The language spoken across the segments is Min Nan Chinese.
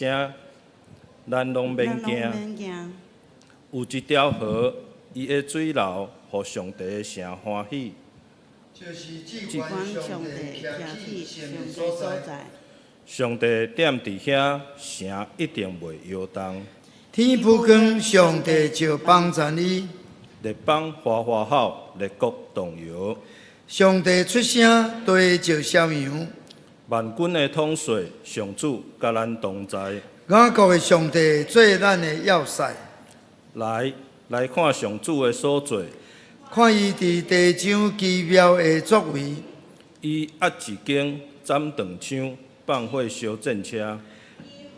聲，咱攏免咱攏驚。免驚。有一條河，伊的水流，予上帝的城歡喜。就是至懸上帝徛起聖的所在。上帝踮佇遐，城一定袂搖動。天曝光，上帝就幫贊伊。列邦嘩嘩吼，列國動搖。上帝出聲，地就消揚。萬軍的統帥上主佮咱同在。雅各的上帝做咱的要塞。來，來看上主的所做。看伊佇地上奇妙的作為。伊壓一弓，斬斷槍，放火燒戰車。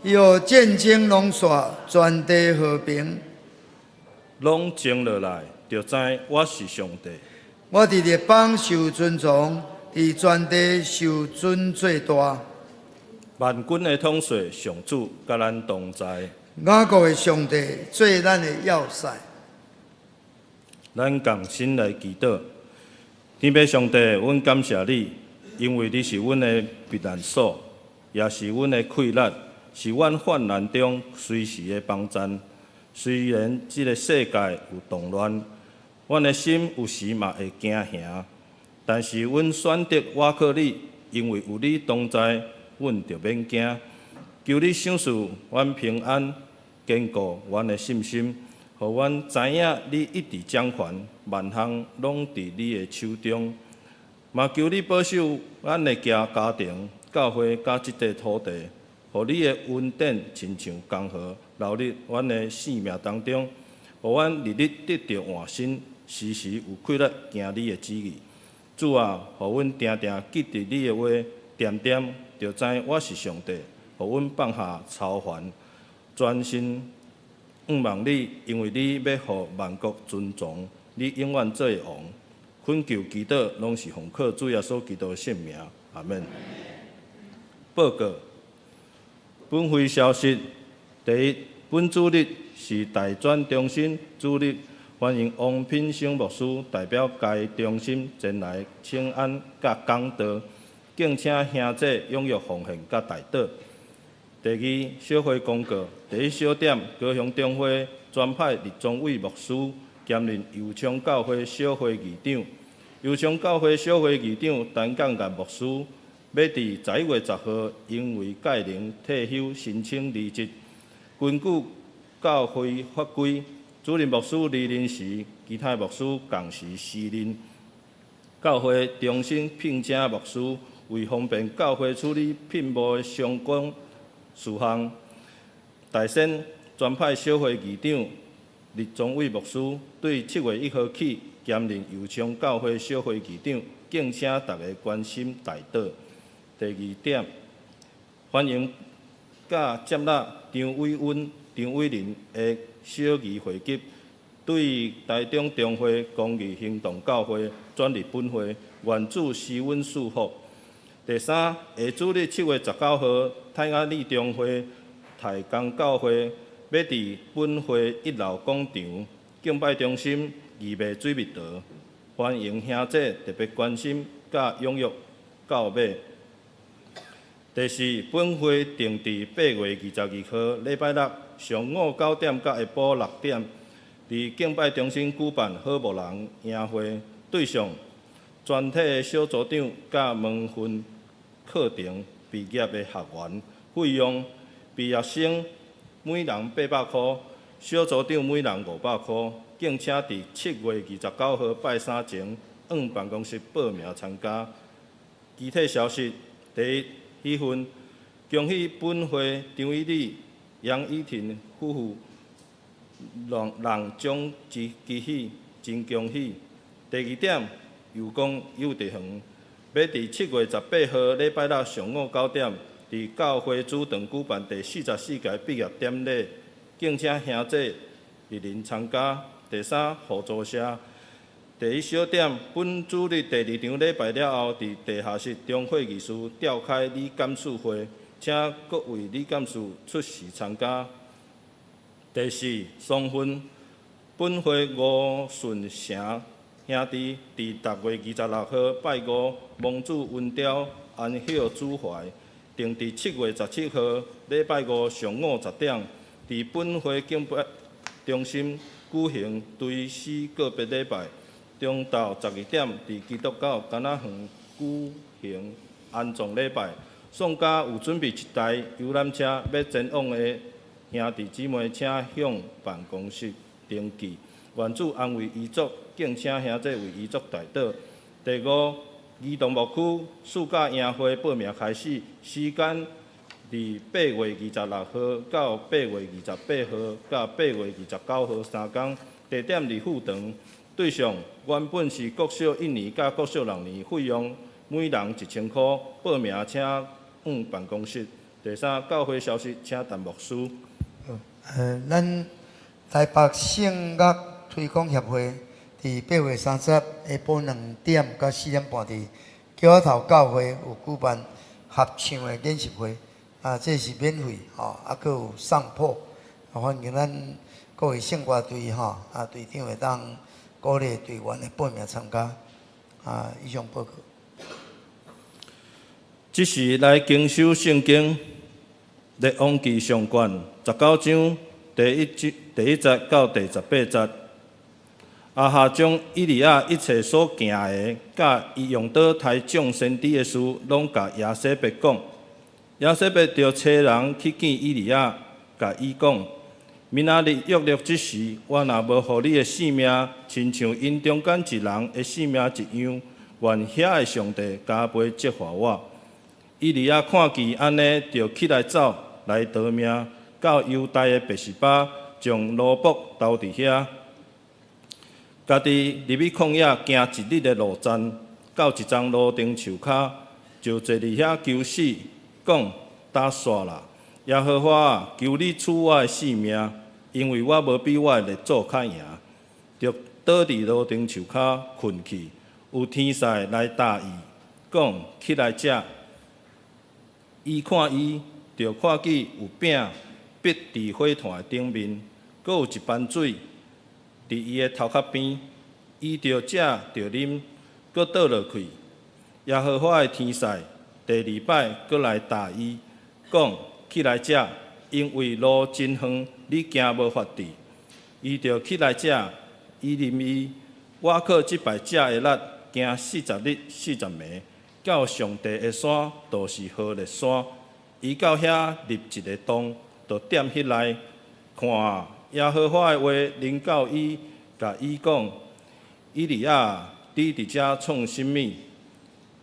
伊予戰爭攏煞，全地和平。攏靜落來，就知我是上帝。我佇列邦受尊崇，佇全地受尊做大。萬軍的統帥上主佮咱同在。雅各的上帝做咱的要塞。咱共心來祈禱，天父上帝，阮感謝你，因為你是阮的避難所，也是阮的氣力，是阮患難中隨時的幫贊。雖然這个世界有動亂，阮的心有時嘛會驚嚇，但是阮選擇倚靠你，因為有你同在，阮就免驚。求你賞賜阮平安，堅固阮的信心，予阮知影你一直掌權，萬項攏佇你的手中。嘛求你保守咱的家家庭、教會佮這塊土地，予你的恩典親像江河流入阮的生命當中，予阮日日得著換新，時時有氣力行你的旨意。主啊，予阮定定記得你的話，恬恬就知我是上帝，予阮放下操煩，專心仰望你，因為你欲予萬國尊崇，你永遠做王。懇求祈禱，攏是奉靠主耶穌基督的聖名，阿門。報告，本會消息：第一，本主日是大專中心主日，歡迎王品生牧師代表該中心前來請安佮講道，敬請兄弟踴躍奉獻佮代禱。第二，小會公告：第一小點，高雄中會專派李宗偉牧師兼任右昌教會小會議長。右昌教會小會議長陳干干牧師，欲佇11月10號因為屆齡退休申請離職。根據教會法規，主任牧師離任時，其他牧師仝時續任。教會重新聘請牧師，為方便教會處理聘牧的相關事項。大仙專派小會議長李宗偉牧師對7月1號起兼任右昌教會小會議長，敬請大家關心代禱。第二點，歡迎佮接納張偉溫、張偉林的小義會籍，對台中中會公義行動教會轉入本會，願主施阮賜福。第三，下主日7月19號，泰雅里中會太公教會欲佇本會一樓廣場敬拜中心預備水蜜桃，歡迎兄弟特別關心佮踴躍購買。第四，本會定佇8月22號禮拜六上午9點到下晡6點，佇敬拜中心舉辦好牧人營會，對象全體的小組長佮門訓課程畢業的學員，費用畢業生每人800箍，小組長每人500箍。敬請佇7月29號拜三前，往辦公室報名參加。具體消息：第一，喜訊，恭喜本會張以禮、楊以婷夫婦兩人獎之喜喜，真恭喜。第二點，祐光幼稚園欲佇7月18號禮拜六上午9點，佇教會主場舉辦第44屆畢業典禮，敬請兄弟蒞臨參加。第三，互助社第一小點，本主日第二場禮拜了後，佇地下室中會議室召開理監事會，請各位理監事出席參加。第四，喪訊，本會吳順成兄弟佇6月26號拜五，蒙主恩召安歇主懷，定佇7月17號禮拜五上午10點，佇本會敬拜中心舉行追思告別禮拜。中晝12點，佇基督教柑仔園舉行安葬禮拜。喪家有準備一台遊覽車，欲前往的兄弟姊妹，請向辦公室登記。願主安慰遺族，敬請兄弟為遺族代禱。第五，兒童牧區暑假營會報名開始，時間佇8月26號到8月28號佮8月29號3工，地點佇富長。對象原本是國小一年佮國小六年，費用每人1000箍。報名請往辦公室。第三，教會消息，請陳牧師。咱台北聖樂推廣協會佇8月30下晡2點到4點半，佇橋仔頭教會有舉辦合唱的研習會，啊，這是免費吼，啊，閣有送譜，歡迎咱各位聖歌隊吼，啊，隊長會當鼓勵隊員來報名參加。啊，以上報告。這時來經修聖經，列王紀上卷19章第一節到第18節。亞哈將以利亞一切所行的，佮伊用刀刣眾先知的事，攏共耶洗別講。耶洗別就差人去見以利亞，共伊講：明仔日約略這時，我若無予你的性命，親像𪜶中間一人的性命一樣，願遐的上帝加倍責罰我。以利亞看見按呢，就起來走來逃命，到猶大的別是巴，將奴僕留佇遐。家己入去曠野行一日的路程，到一叢蘆藤樹跤，就坐佇遐求死，講：焦煞啦！耶和華啊，求你取我的性命，因為我無比我的列祖較贏。就倒佇蘆藤樹跤睏去，有天使來搭伊，講：起來食。伊看伊，就看見有餅覕佇火炭的頂面，閣有一盤水佇伊的頭殼邊，伊就食就啉，閣倒落去。耶和華的天使第二擺閣來搭伊，講：起來食，因為路真遠，你行無法致。伊就起來食，伊認為我靠這擺食的力，行40日40暝，到上帝的山，就是何烈山。伊到遐入一个洞，就踮彼內看。耶和華的話臨到伊，共伊講：以利亞，你佇遮創啥物？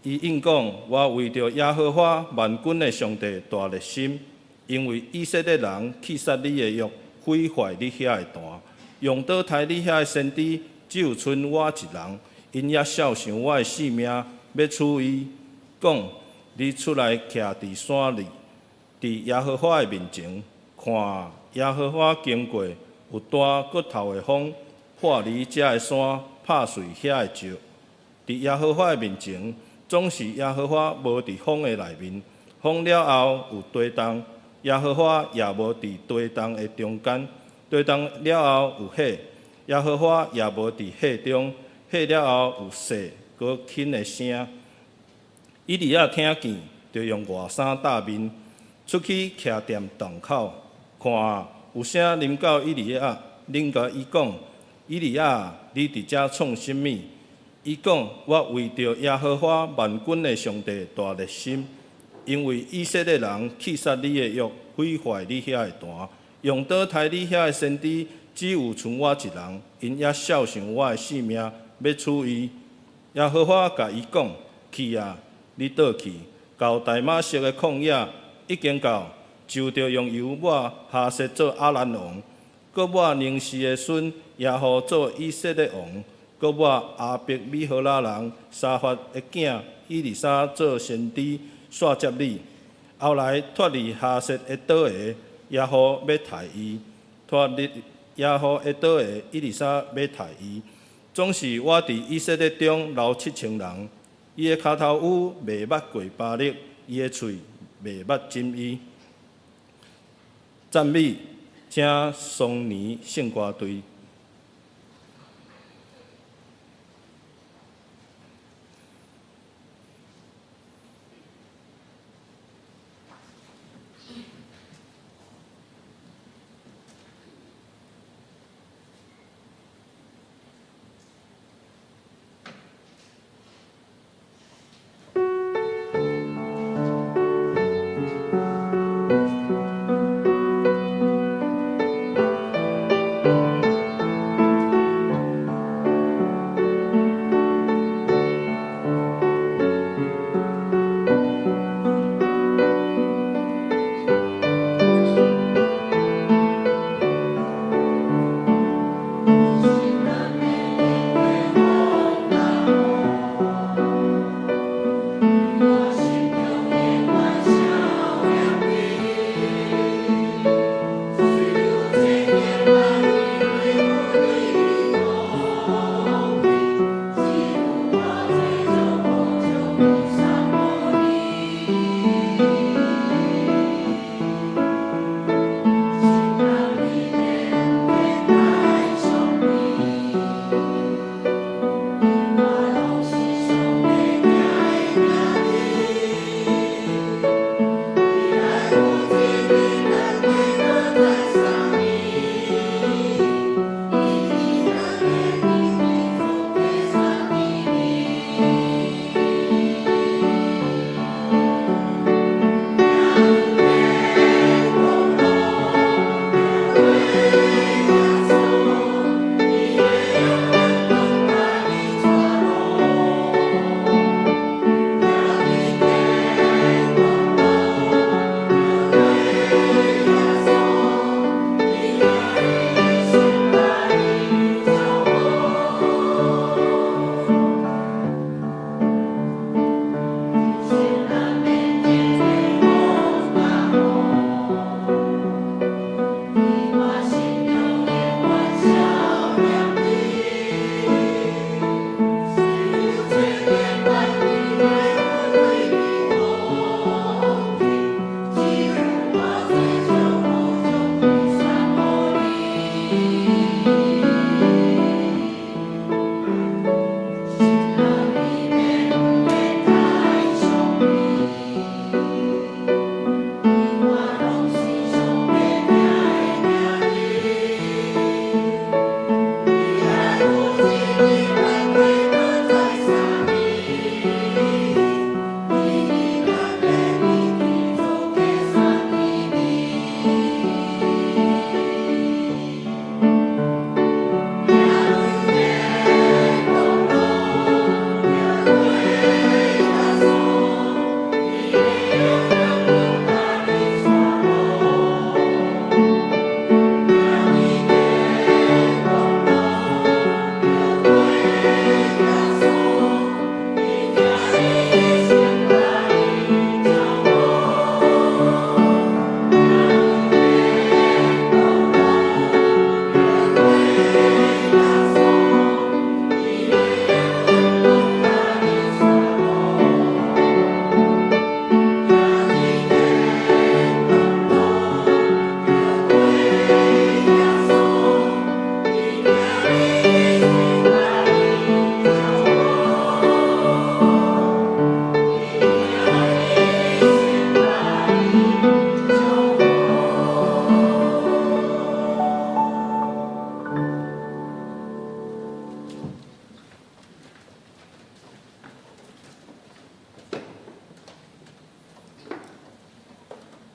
伊應講：我為著耶和華萬軍的上帝大熱心，因為以色列人棄殺你的約，毀壞你遐的壇，用刀刣你遐的先知，只有賰我一人，𪜶猶肖想我的性命，欲取伊。講：你出來徛佇山裡，佇耶和華的面前，看耶和華經過，有大骨頭的風，破離這的山，拍碎遐的石。佇耶和華的面前，總是耶和華無佇風的內面，風了後有地動，耶和華也無佇地動的中間。地動了後有火，耶和華也無佇火中。火了後有細閣輕的聲。以利亞聽見，就用外衫罩面，出去徛踮洞口，看有聲臨到以利亞，臨共伊講：以利亞，你佇遮創啥物？伊講：我為著耶和華萬軍的上帝大熱心，因為以色列人棄殺你的約，毀壞你遐的壇，用刀刣你遐的先知，只有賰我一人，𪜶猶肖想我的性命，欲取伊。耶和華共伊講：去啊，你倒去，到大馬色的曠野，已經到，就著用油抹哈薛做亞蘭王，閣抹寧示的孫耶戶做以色列王，閣抹亞伯米何拉人沙法的囝以利沙做先知，紲接你。後來脫離哈薛的刀下，耶戶欲刣伊；脫離耶戶的刀下，以利沙欲刣伊。總是我佇以色列中留7000人，伊的跤頭趺袂捌過巴力，伊的喙袂捌斟伊。讚美，請松年聖歌隊。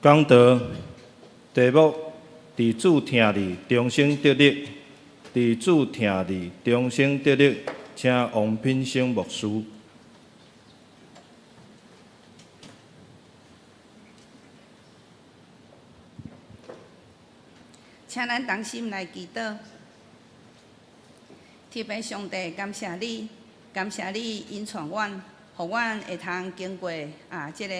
講道題目佇主疼裡重生得力，佇主疼裡重生得力，請王品生牧師。請咱同心來祈禱。天父上帝，感謝你，感謝你引帶阮，予阮會通經過啊，這個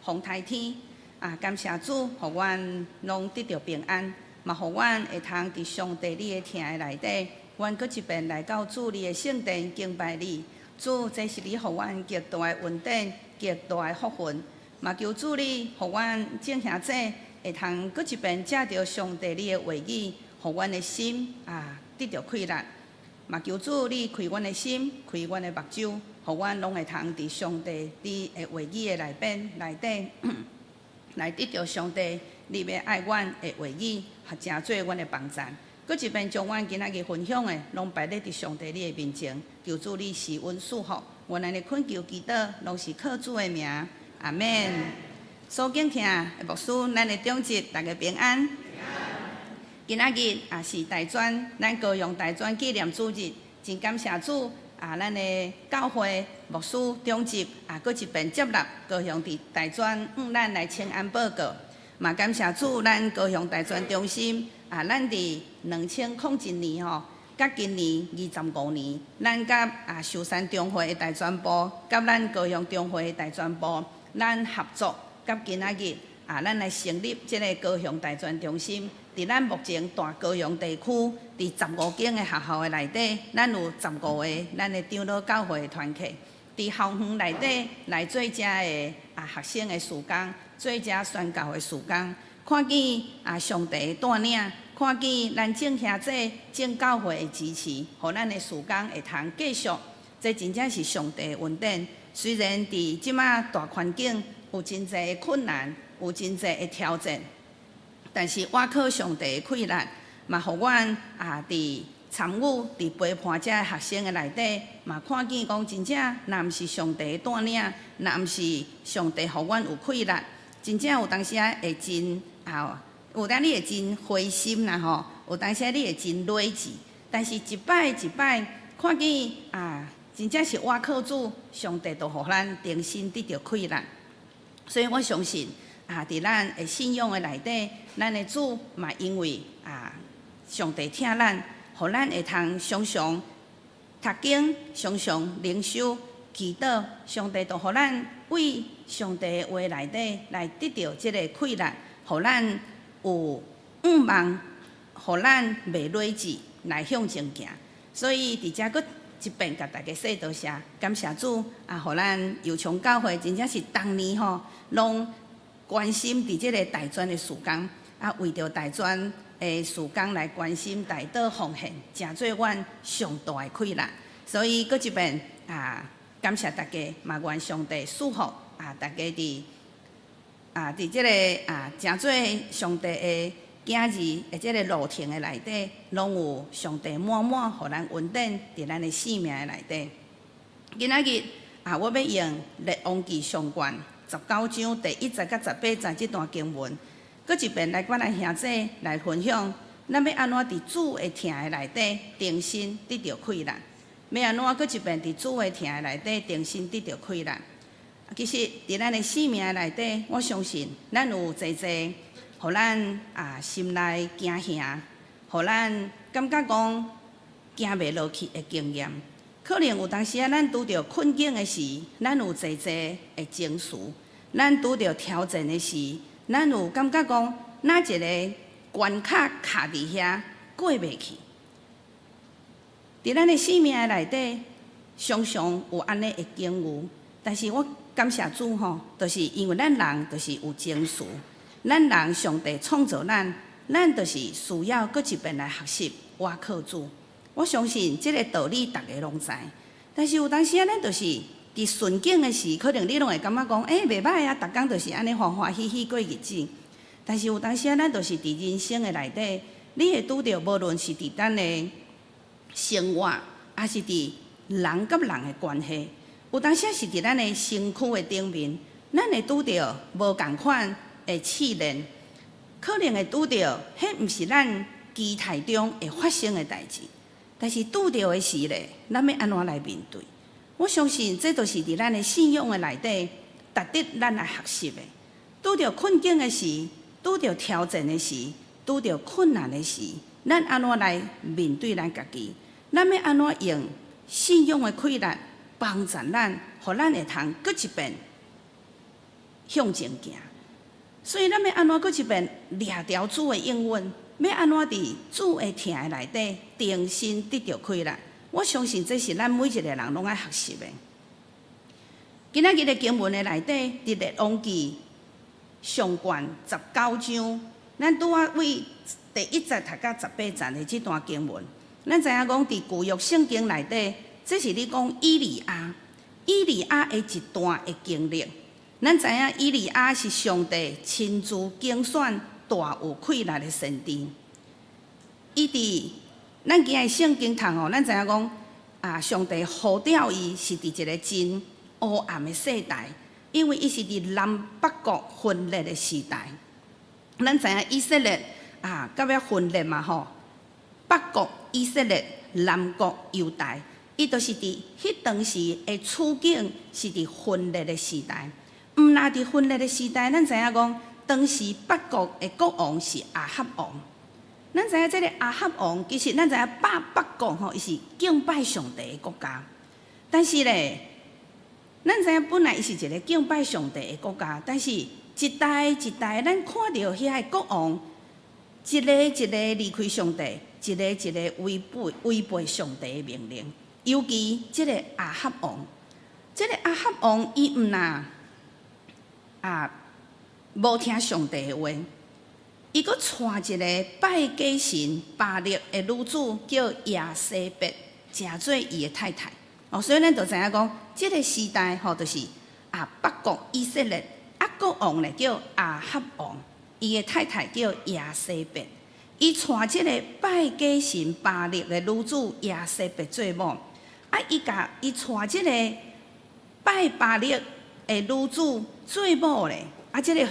風颱天啊，感謝主，予阮攏得著平安，嘛予阮會通佇上帝你的疼的內底，阮閣一遍來到主你的聖殿敬拜你。主，這是你予阮極大的恩典，極大的福分，嘛求主你予阮眾兄弟會通閣一遍藉著上帝你的話語，予阮的心啊得著氣力。嘛求主你開阮的心，開阮的目睭，予阮攏會通佇上帝你的話語的內邊內底，來得著上帝你欲愛阮的話語，成做阮的幫贊。閣一遍將阮今仔日分享的，攏擺咧佇上帝你的面前，求主你賜恩賜福。阮按呢懇求祈禱，攏是靠主的名，阿們。所敬聽的牧師，咱的長執，大家平安。今仔日也是大專，咱高雄大專紀念主日，真感謝主啊！咱的教會牧師長執啊，閣一遍接納高雄佇大專，向咱來請安報告，嘛感謝主，咱高雄大專中心啊，咱佇2001年吼，佮今年25年，咱佮啊壽山中會的大專部，佮咱高雄中會的大專部，咱合作，佮今仔日啊，咱來成立這个高雄大專中心。佇咱目前大高雄地區，佇15間的學校的內底，咱有15個咱的長老教會的團契。佇校園內底來做遮的啊學生的事工，做遮宣教的事工，看見啊上帝的帶領，看見咱眾兄弟、眾教會的支持，予咱的事工會通繼續。這真正是上帝的恩典。雖然佇這馬大環境有真濟的困難，有真濟的挑戰。但是倚靠上帝的氣力，嘛，予阮啊佇參與、佇陪伴遮學生的內底，嘛看見講真正，若毋是上帝的帶領，若毋是上帝予阮有氣力，真正有當時仔會真啊，有當你會真灰心啦吼，有當時仔你會真累志。但是一擺一擺看見啊，真正是倚靠主，上帝就予咱重新得著氣力。所以我相信。啊！佇咱的信仰的內底，咱的主嘛因為啊，上帝疼咱，予咱會通常常讀經、常常靈修、祈禱，上帝就予咱為上帝的話內底來得著這个氣力，予咱有向望，予咱袂累志來向前行。所以佇遮閣一遍共大家說多謝，感謝主啊！予咱右松教會真正是逐年吼攏關心佇這个大專的事工，啊，為著大專的事工來關心代禱奉獻，誠做阮上大的氣力。所以閣一遍啊，感謝大家，嘛願上帝賜福啊，大家佇啊佇這个啊誠做上帝的囝兒的這个路程的內底，攏有上帝滿滿予咱恩典佇咱的生命的內底。今仔日啊，我欲用列王紀上卷19章第1節佮18節這段經文，閣一遍來佮咱兄弟來分享，咱欲按怎佇主的疼的內底重新得著氣力？欲按怎閣一遍佇主的疼的內底重新得著氣力？其實佇咱的生命內底，我相信咱有濟濟，予咱啊心內驚嚇，予咱感覺講行袂落去的經驗。可能有當時仔，咱拄著困境的時，咱有濟濟的情緒；咱拄著挑戰的時，咱有感覺講，哪一个關卡卡佇遐過袂去。佇咱的生命內底，常常有按呢的境遇。但是我感謝主吼，就是因為咱人就是有情緒，咱人上帝創造咱，咱就是需要閣一遍來學習倚靠主。我相信這个道理，逐家攏知。但是有當時仔，咱就是佇順境的時，可能你攏會感覺講，欸，袂䆀啊，逐工就是按呢歡歡喜喜過日子。但是有當時仔，咱就是佇人生的內底，你會拄著，無論是佇咱的生活，抑是佇人佮人的關係，有當時仔是佇咱的身軀的頂面，咱會拄著無仝款的試煉，可能會拄著，彼毋是咱期待中會發生的代誌。但是拄著的時咧，咱欲按怎來面對？我相信這就是佇咱的信仰的內底，值得咱來學習的。拄著困境的時，拄著挑戰的時，拄著困難的時，咱按怎來面對咱家己？咱欲按怎用信仰的氣力幫助咱，予咱會通閣一遍向前行。所以咱欲按怎閣一遍掠牢主的應允？欲按怎佇主的疼的內底重新得著氣力？我相信這是咱每一個人攏愛學習的。今仔日的經文的內底，佇列王紀上卷十九章，咱拄仔對第一節讀到十八節的這段經文，咱知影講佇舊約聖經內底，這是咧講以利亞，以利亞的一段的經歷。咱知影以利亞是上帝親自揀選大有氣力的先知。伊佇咱今日聖經讀吼，咱知影講啊，上帝呼召伊是佇一個真黑暗的世代，因為伊是佇南北國分裂的時代。咱知影以色列啊，到尾分裂嘛吼，北國以色列，南國猶大，伊就是佇彼當時的處境是佇分裂的時代。毋但佇分裂的時代，咱知影講，當時北國的國王是亞哈王。咱知影這個亞哈王，其實咱知影北國吼，伊是敬拜上帝的國家。但是咧，咱知影本來伊是一個敬拜上帝的國家，但是一代一代，咱看著遐个國王，一个一個離開上帝，一個一個違背上帝的命令。尤其這個亞哈王，這個亞哈王伊毋但啊無聽上帝的話，伊閣娶一個拜假神巴力的女子叫耶洗別，成做伊的太太。哦，所以咱就知影講，這個時代吼，就是啊北國以色列啊國王咧叫亞哈王，伊的太太叫耶洗別。伊娶這個拜假神巴力的女子耶洗別做某，啊，伊共伊娶這個拜巴力的女子做某咧，啊，這個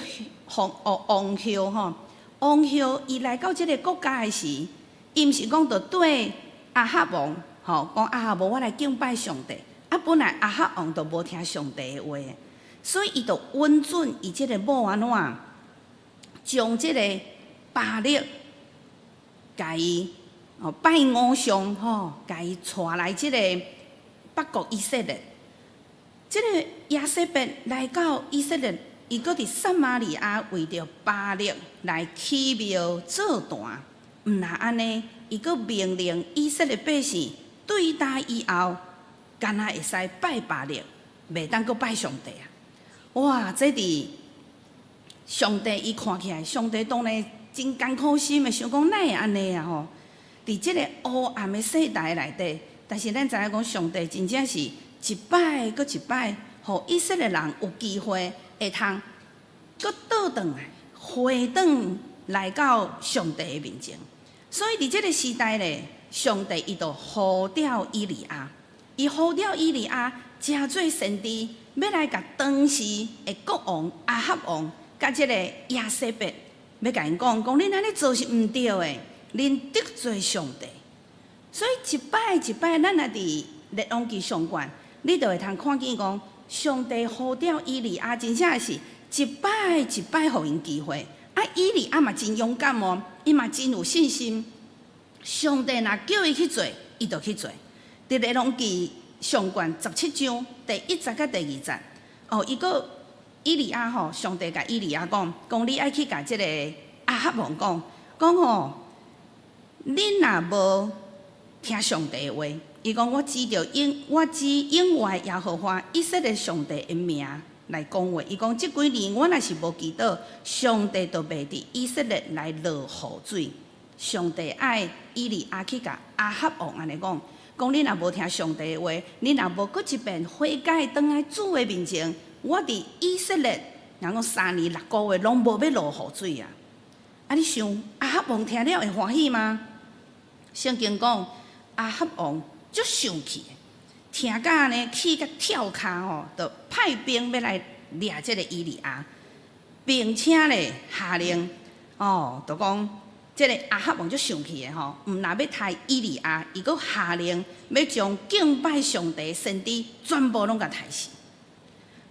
王王后吼，王后伊來到這個國家的時，伊毋是講就對亞哈王吼講啊，無我來敬拜上帝。啊，本來亞哈王就無聽上帝的話，所以伊就允准伊這個某按怎，將這個巴力共伊哦拜偶像吼，共伊帶來這個北國以色列。這個耶洗別來到以色列，伊閣佇撒瑪利亞為著巴力來起廟做壇，毋但按呢，伊閣命令以色列百姓對今以後，干焦會使拜巴力，袂當閣拜上帝啊！哇，這佇上帝伊看起來，上帝當然真艱苦心的，想講哪會按呢啊吼？佇這個黑暗的世代內底，但是咱知影講，上帝真正是一擺閣一擺，予以色列人有機會會通閣倒轉來，回轉來到上帝的面前。所以佇這個時代咧，上帝伊就呼召以利亞，伊呼召以利亞，成做先知，欲來共當時的國王亞哈王，佮這個耶洗別，欲共𪜶講，講恁按呢做是毋對的，恁得罪上帝。所以一擺一擺，咱若佇列王紀上卷，你就會通看見講，上帝呼召以利亞，真正是一擺一擺予𪜶機會。啊，以利亞嘛真勇敢哦，伊嘛真有信心。上帝若叫伊去做，伊就去做。佇列王紀上卷十七章第一節佮第二節，哦，伊閣以利亞吼，上帝共以利亞講，講你愛去共這個亞哈王講，講吼，恁若無聽上帝的話，伊講我指永活耶和華以色列上帝的名來講話。伊講這幾年我若是無祈禱，上帝就袂佇以色列來落雨水。上帝愛以利亞去共亞哈王按呢講，講恁若無聽上帝的話，恁若無閣一遍悔改，轉來主的面前，我佇以色列，人講3年6個月攏無欲落雨水啊！啊，你想亞哈王聽了會歡喜嗎？聖經講亞哈王足生氣的，聽甲按呢氣甲跳跤吼，就派兵欲來掠這個以利亞。並且咧下令，哦，就講這个亞哈王足生氣的吼，毋若欲刣以利亞，伊閣下令欲將敬拜上帝先知全部攏共刣死。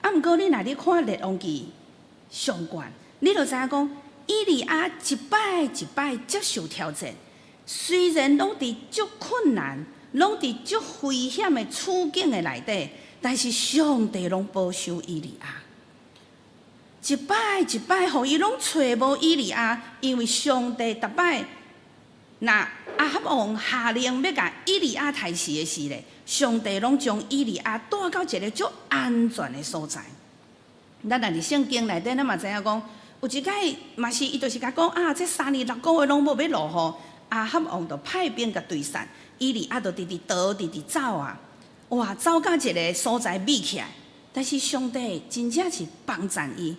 啊，毋過你若咧看列王紀上卷，你就知影講，以利亞一擺一擺接受挑戰，雖然攏佇足困難、攏佇足危險的處境的內底，但是上帝攏保守以利亞。一擺一擺，予伊攏揣無以利亞，因為上帝逐擺，若亞哈王下令欲共以利亞刣死的時咧，上帝攏將以利亞帶到一个足安全的所在。咱若佇聖經內底，咱嘛知影講，有一擺嘛是伊就是共講啊，這3年6個月攏無欲落雨，亞哈王就派兵共追殺，以利亞就直直逃，直直走啊，哇，走到一个所在秘起來，但是上帝真正是幫贊伊。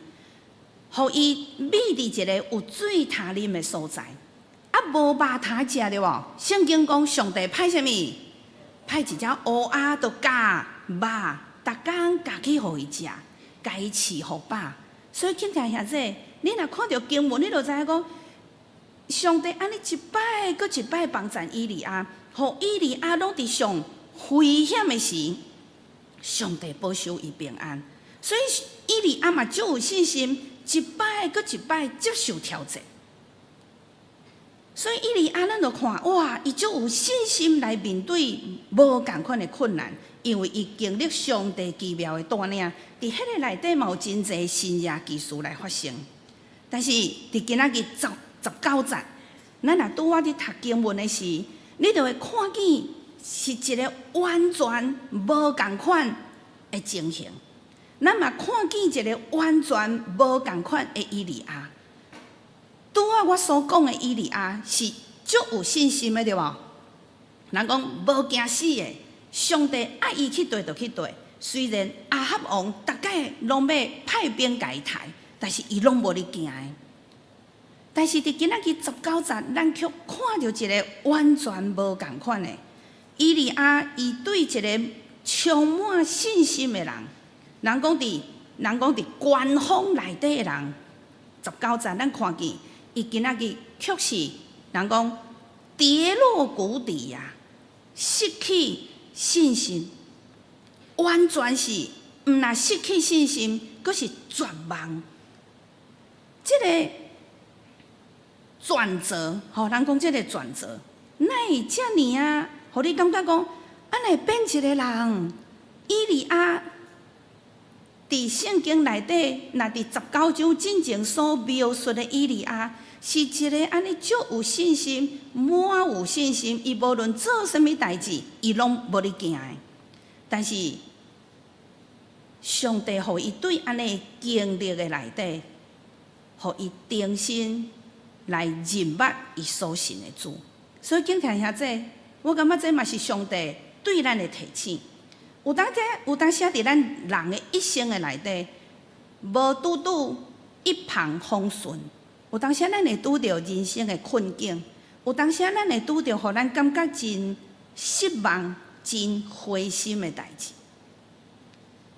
予伊秘佇一个有水通啉的所在，啊，無肉通食對無？聖經講上帝派啥物？派一隻烏鴉就咬肉，逐工咬去予伊食，共伊飼予飽。所以親愛兄弟，你若看著經文，你就知影講，上帝按呢一擺閣一擺幫贊以利亞，予以利亞攏佇上危險的時，上帝保守伊平安。所以以利亞嘛足有信心，一擺閣一擺接受挑戰。所以以利亞咱就看，哇，伊足有信心來面對無仝款的困難，因為伊經歷上帝奇妙的帶領，佇彼个內底嘛有真濟神蹟奇事來發生。但是佇今仔日19節，咱若拄仔佇讀經文的時，你就會看見是一个完全無仝款的情形。咱嘛看見一个完全無仝款的以利亞。拄仔我所講的以利亞是足有信心的，對無？人講無驚死的，上帝愛伊去佗就去佗。雖然亞哈王逐擺攏欲派兵共伊刣，但是伊攏無咧驚的。但是佇今仔日19節，咱卻看著一个完全無仝款的以利亞，伊對一个充滿信心的人，人講佇官方內底的人，十九節咱看見，伊今仔日卻是人講跌落谷底啊，失去信心，完全是毋若失去信心，閣是絕望。這个轉折，吼，人講這个轉折，哪會遮爾啊？予你感覺講，按呢會變一个人，以利亞佇聖經內底，若佇十九章進前所描述的以利亞，是一个按呢足有信心、滿有信心，伊無論做啥物代誌，伊攏無咧驚的。但是上帝予伊對按呢經歷的內底，予伊重新來認捌伊所信的主。所以，敬聽兄弟，我感覺這嘛是上帝對咱的提醒。有當時佇咱人的一生的內底，無拄拄一帆風順。有當時咱會拄著人生的困境，有當時咱會拄著予咱感覺真失望、真灰心的代誌。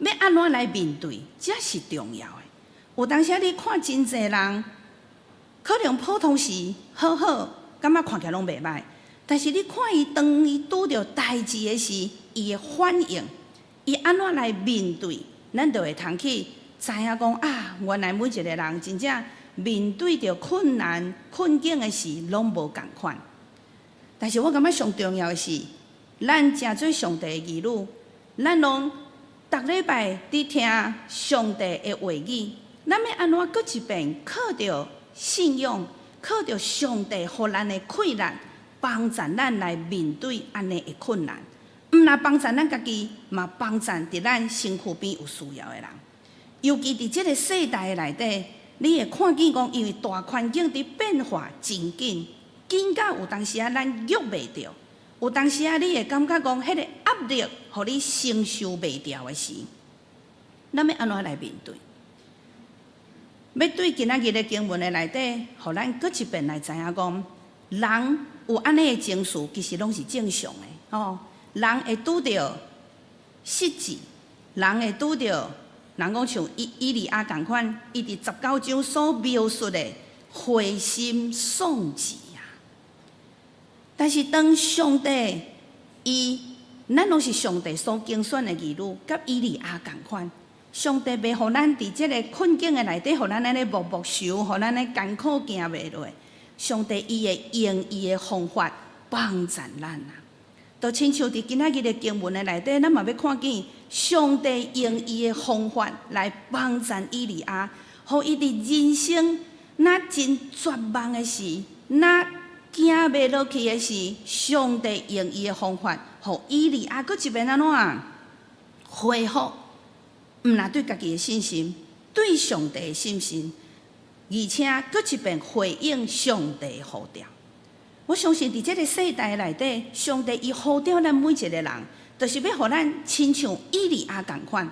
欲按怎來面對，這是重要的。有當時你看真濟人，可能普通時好好，感覺看起來攏袂䆀。但是你看伊當伊拄著代誌的時，伊的反應，伊按怎來面對，咱就會通去知影講啊，原來每一個人真正面對著困難困境的時，攏無仝款。但是我感覺上重要的是，咱成做上帝的兒女，咱攏逐禮拜佇聽上帝的話語，咱欲按怎閣一遍靠著信仰，靠著上帝予咱的氣力，幫助咱來面對按呢的困難。毋若幫助咱家己，嘛幫助佇咱身軀邊有需要的人。尤其佇這个世代的內底，你會看見講，因為大環境佇變化真緊，緊到有當時仔咱郁袂著，有當時仔你會感覺講，彼个壓力予你承受袂牢的時，咱欲按怎來面對？欲對今仔日的經文的內底，予咱閣一遍來知影講，人有按呢的情緒，其實攏是正常的吼。人會拄著失志，人會拄著人講像以利亞仝款，伊佇十九章所描述的灰心喪志啊。但是當上帝伊，咱攏是上帝所揀選的兒女，佮以利亞仝款。上帝袂予咱佇這个困境的內底，予咱按呢默默受，予咱按呢艱苦行袂落。上帝伊會用伊的方法幫助咱啊！就親像佇今仔日的經文的內底，咱嘛欲看見上帝用伊的方法來幫助以利亞，予伊佇人生若真絕望的時，若行袂落去的時，上帝用伊的方法，予以利亞閣一遍按怎恢復？毋但對家己的信心，對上帝的信心，而且閣一遍回應上帝的呼召。我相信佇這个世代內底，上帝伊呼召咱每一个人，就是欲予咱親像以利亞仝款。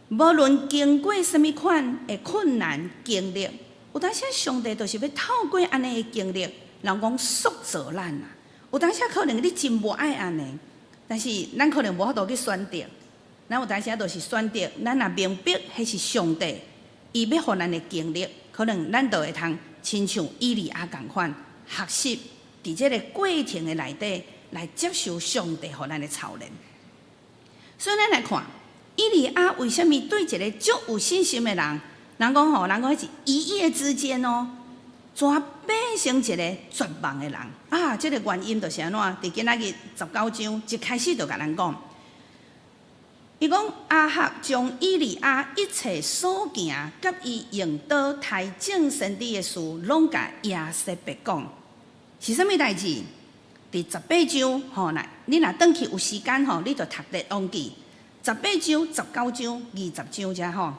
無論經過啥物款的困難經歷，有當時上帝就是欲透過按呢的經歷，人講塑造咱啊。有當時可能你真無愛按呢，但是咱可能無法度去選擇。咱有當時就是選擇，咱若明白彼是上帝伊欲予咱的經歷，可能咱就會通親像以利亞仝款，學習佇這个過程的內底來接受上帝予咱的操練。所以咱來看，以利亞為啥物對一个足有信心的人，人講吼，人講彼是一夜之間哦，怎變成一个絕望的人啊？這个原因就是按怎？佇今仔日十九章一開始就共咱講。伊講亞合將以利亞一切所行，佮伊用刀刣眾先知的事，攏共耶洗別講。是啥物代誌？佇十八章吼，若你若轉去有時間吼，你就讀列王紀十八章、十九章、二十章遮吼，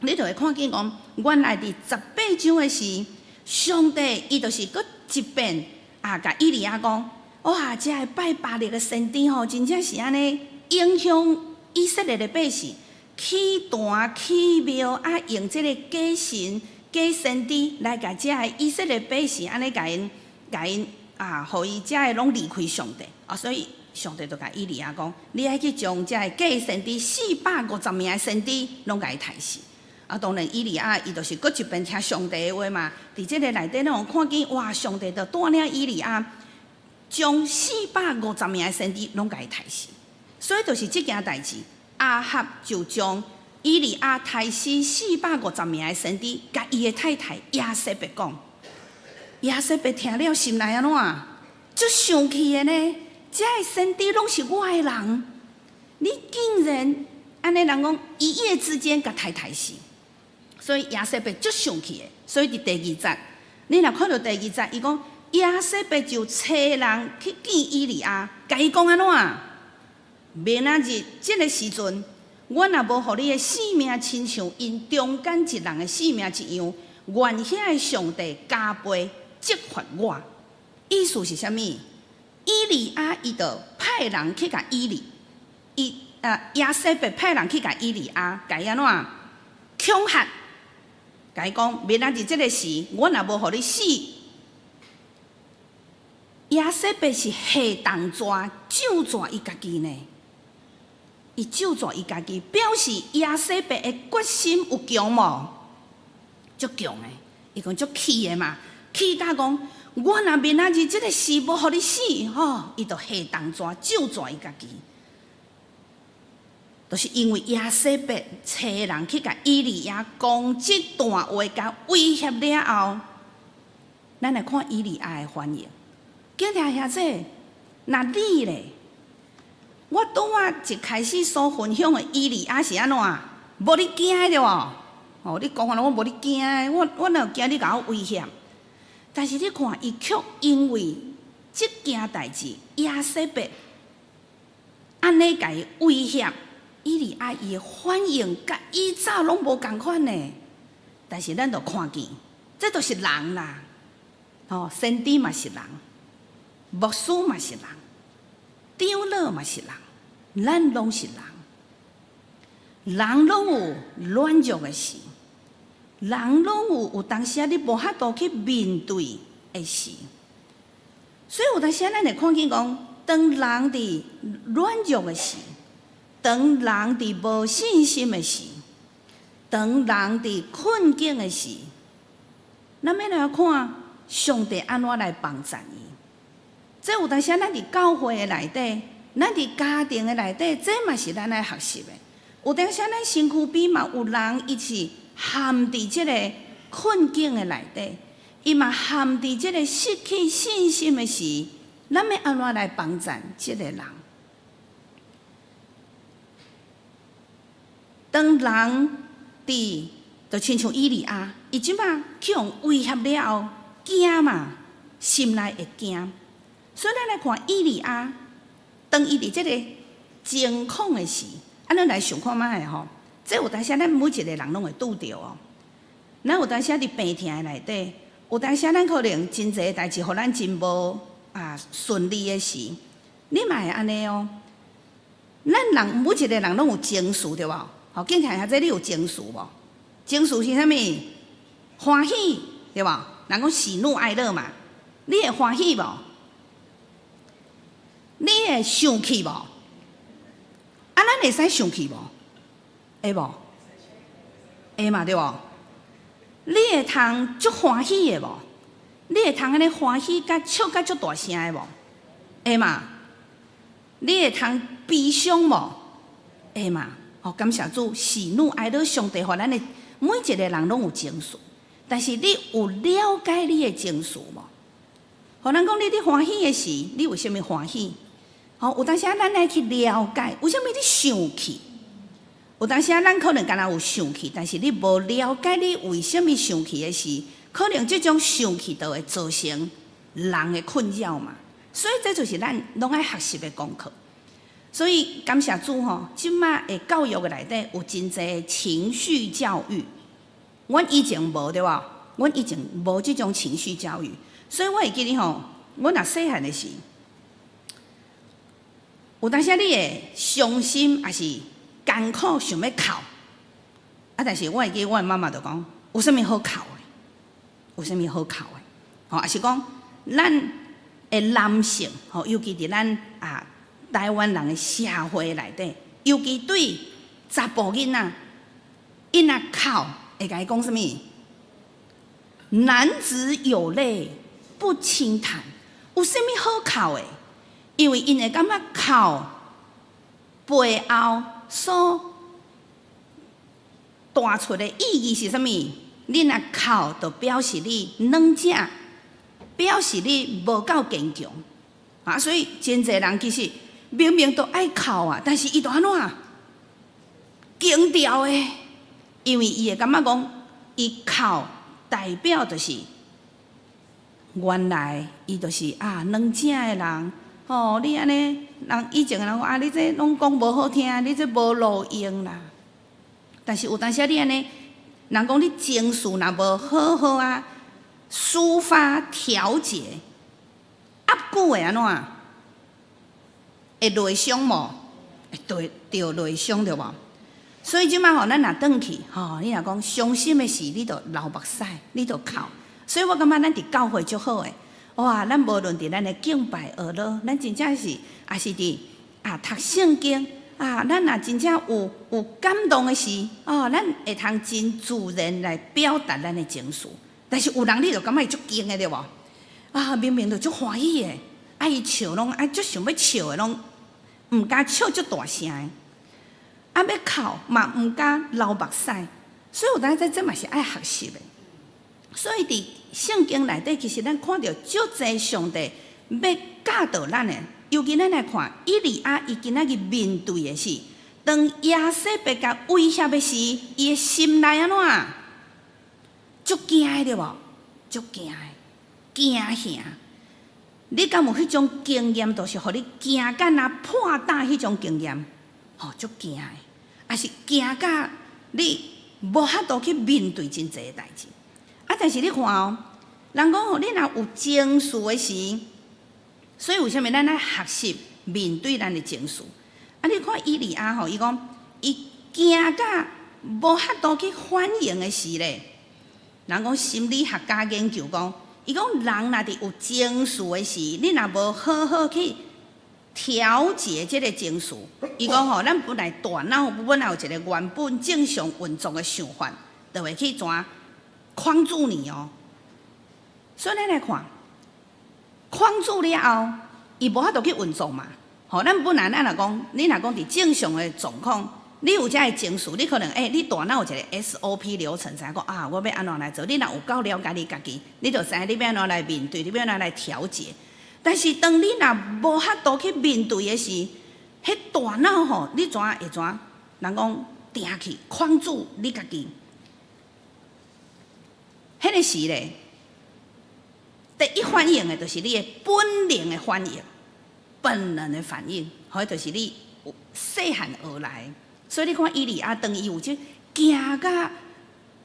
你就會看見講，原來佇十八章的時，上帝伊就是閣一遍啊，共以利亞講，哇，這个拜巴力的先知吼，真正是按呢影響以色列的百姓，起壇起廟啊，用這个假神、假先知來共這个以色列百姓按呢共𪜶、共𪜶啊，予伊這个攏離開上帝啊，所以上帝就共以利亞講，你愛去將這个假先知450名的先知攏共伊刣死。啊，當然以利亞伊就是閣一遍聽上帝的話嘛。佇這个內底，咱有看見哇，上帝就帶領以利亞將四百五十名的先知攏共伊刣死。所以就是這件代誌，亞合就將以利亞刣死四百五十名的先知，共伊的太太耶洗別講。耶洗別聽了心內按怎？足生氣的呢？這个先知攏是我的人，你竟然按呢人講一夜之間共刣刣死，所以耶洗別足生氣的。所以佇第二節，你若看著第二節，伊講耶洗別就差人去見以利亞，共伊講按怎？明仔日這个時陣，我若無予你的性命親像𪜶中間一人的性命一樣，願遐的上帝加倍責罰我。意思是啥物？以利亞伊就派人去共以利，伊啊耶洗別派人去共以利亞，共伊按怎恐嚇，共伊講明仔日這个時，我若無予你死，耶洗別是下銅紙咒詛伊家己呢。伊咒詛伊家己，表示耶洗別的決心有強無？足強的，伊講足氣的嘛，氣甲講，我若明仔日這个時無予你死，吼，伊就下銅紙咒詛伊家己。就是因為耶洗別差人去共以利亞講這段話，共威脅了後，咱來看以利亞的反應。敬聽兄姊，若你咧？我拄仔一開始所分享的以利亞是按怎？無咧驚的對無？哦，你講完我無咧驚，我哪有驚你共我威脅？但是你看，伊卻因為這件代誌，耶洗別按呢共伊威脅，以利亞伊的反應佮以早攏無仝款呢。但是咱就看見，這都是人啦，吼，先知嘛是人，牧師嘛是人，長老嘛是人，咱攏是人，人攏有軟弱的時，人攏有有當時仔你無法度去面對的時，所以有當時仔咱會看見講，當人佇軟弱的時，當人佇無信心的時，當人佇困境的時，咱欲來看上帝按怎來幫贊伊。這有當時咱佇教會的內底，咱佇家庭的內底，這嘛是咱愛學習的。有當時咱身軀邊嘛有人，伊是陷佇這个困境的內底，伊嘛陷佇這个失去信心的時，咱欲按怎來幫贊這个人？當人佇就親像以利亞，伊這馬去予威脅了後，驚嘛，心內會驚。所以咱來看以利亞，當伊佇這个情況的時，按呢來想看覓吼？這有當時咱每一个人攏會拄著哦。咱有當時佇病痛的內底，有當時咱可能真濟代誌，予咱真無啊順利的時，你嘛會按呢哦。咱人每一个人攏有情緒對無？吼，警察遐這你有情緒無？情緒是啥物？歡喜對無？人講喜怒哀樂嘛，你會歡喜無？你會生氣無？啊，咱會使生氣無？會無？會嘛對無？你會通足歡喜的無？你會通按呢歡喜甲笑甲足大聲的無？會嘛？你會通悲傷無？會嘛？哦，感謝主，喜怒哀樂，上帝予咱的每一个人攏有情緒，但是你有了解你的情緒無？予人講你佇歡喜的時，你為啥物歡喜？吼，有當時咱愛去了解，為啥物你生氣？有當時咱可能敢若有生氣，但是你無了解你為啥物生氣的時，可能這種生氣就會造成人的困擾嘛。所以這就是咱攏愛學習的功課。所以感謝主吼，這馬的教育的內底有真濟情緒教育。阮以前無對無？阮以前無這種情緒教育，所以我會記得吼，阮若細漢的時，有當時你會傷心，抑是艱苦想欲哭，啊！但是我會記我的媽媽就講，有啥物好哭的？有啥物好哭的？吼，抑是講咱的男性吼，尤其佇咱啊台灣人的社會內底，尤其對查埔囡仔，𪜶若哭會共伊講啥物？男子有淚不輕彈，有啥物好哭的？因為𪜶會感覺哭背後所帶出的意義是啥物？你若哭，就表示你軟弱，表示你無夠堅強啊！所以真濟人其實明明都愛哭啊，但是伊就按怎堅牢的，因為伊會感覺講，伊哭代表就是原來伊就是啊軟弱的人。吼，你按呢，人以前的人講啊，你這攏講無好聽，你這無路用啦。但是有當時你按呢，人講你情緒若無好好啊，抒發調節，壓久會按怎？會內傷無？會對著內傷對無？所以這馬吼，咱若轉去吼，你若講傷心的時，你就流目屎，你就哭。所以我感覺咱佇教會足好的。哇！咱無論佇咱的敬拜學樂，咱真正是也是佇啊讀聖經啊，咱若真正有感動的時，哦，咱會通真自然來表達咱的情緒。但是有人你就感覺伊足堅的對無？啊，明明就足歡喜的，啊伊笑攏啊足想欲笑的攏毋敢笑足大聲的，啊欲哭嘛毋敢流目屎，所以有當時這嘛是愛學習的。所以佇聖經內底，其實咱看著足濟上帝欲教導咱的，尤其咱來看以利亞，伊今仔日面對的是，當耶洗別共威脅的時，伊的心內按怎？足驚的對無？足驚的，驚嚇。你敢有彼種經驗，就是予你驚甲若破膽彼種經驗，吼，足驚的，抑是驚甲你無法度去面對真濟的代誌。啊！但是你看哦，人講吼，你若有情緒的時，所以為啥物咱愛學習面對咱的情緒？啊！你看以利亞吼，伊講伊驚甲無法度去反應的時咧，人講心理學家研究講，伊講人若佇有情緒的時，你若無好好去調節這个情緒。伊講吼，咱本來大腦本來有一个原本正常運作的想法，就會去怎框住你哦。所以咱來看，框住了後，伊無法度去運作嘛。吼，咱本來咱若講，你若講佇正常的狀況，你有這个情緒，你可能你大腦有一个 SOP 流程，知影講啊，我欲按怎來做？你若有夠了解你家己，你就知影你欲按怎來面對，你欲按怎來調節。但是當你若無法度去面對的時，彼大腦吼，你怎會怎？人講定去框住你家己。彼个時咧，第一反應的就是你的本能的反應，本能的反應，彼就是你細漢學來。所以你看以利亞當伊有這驚甲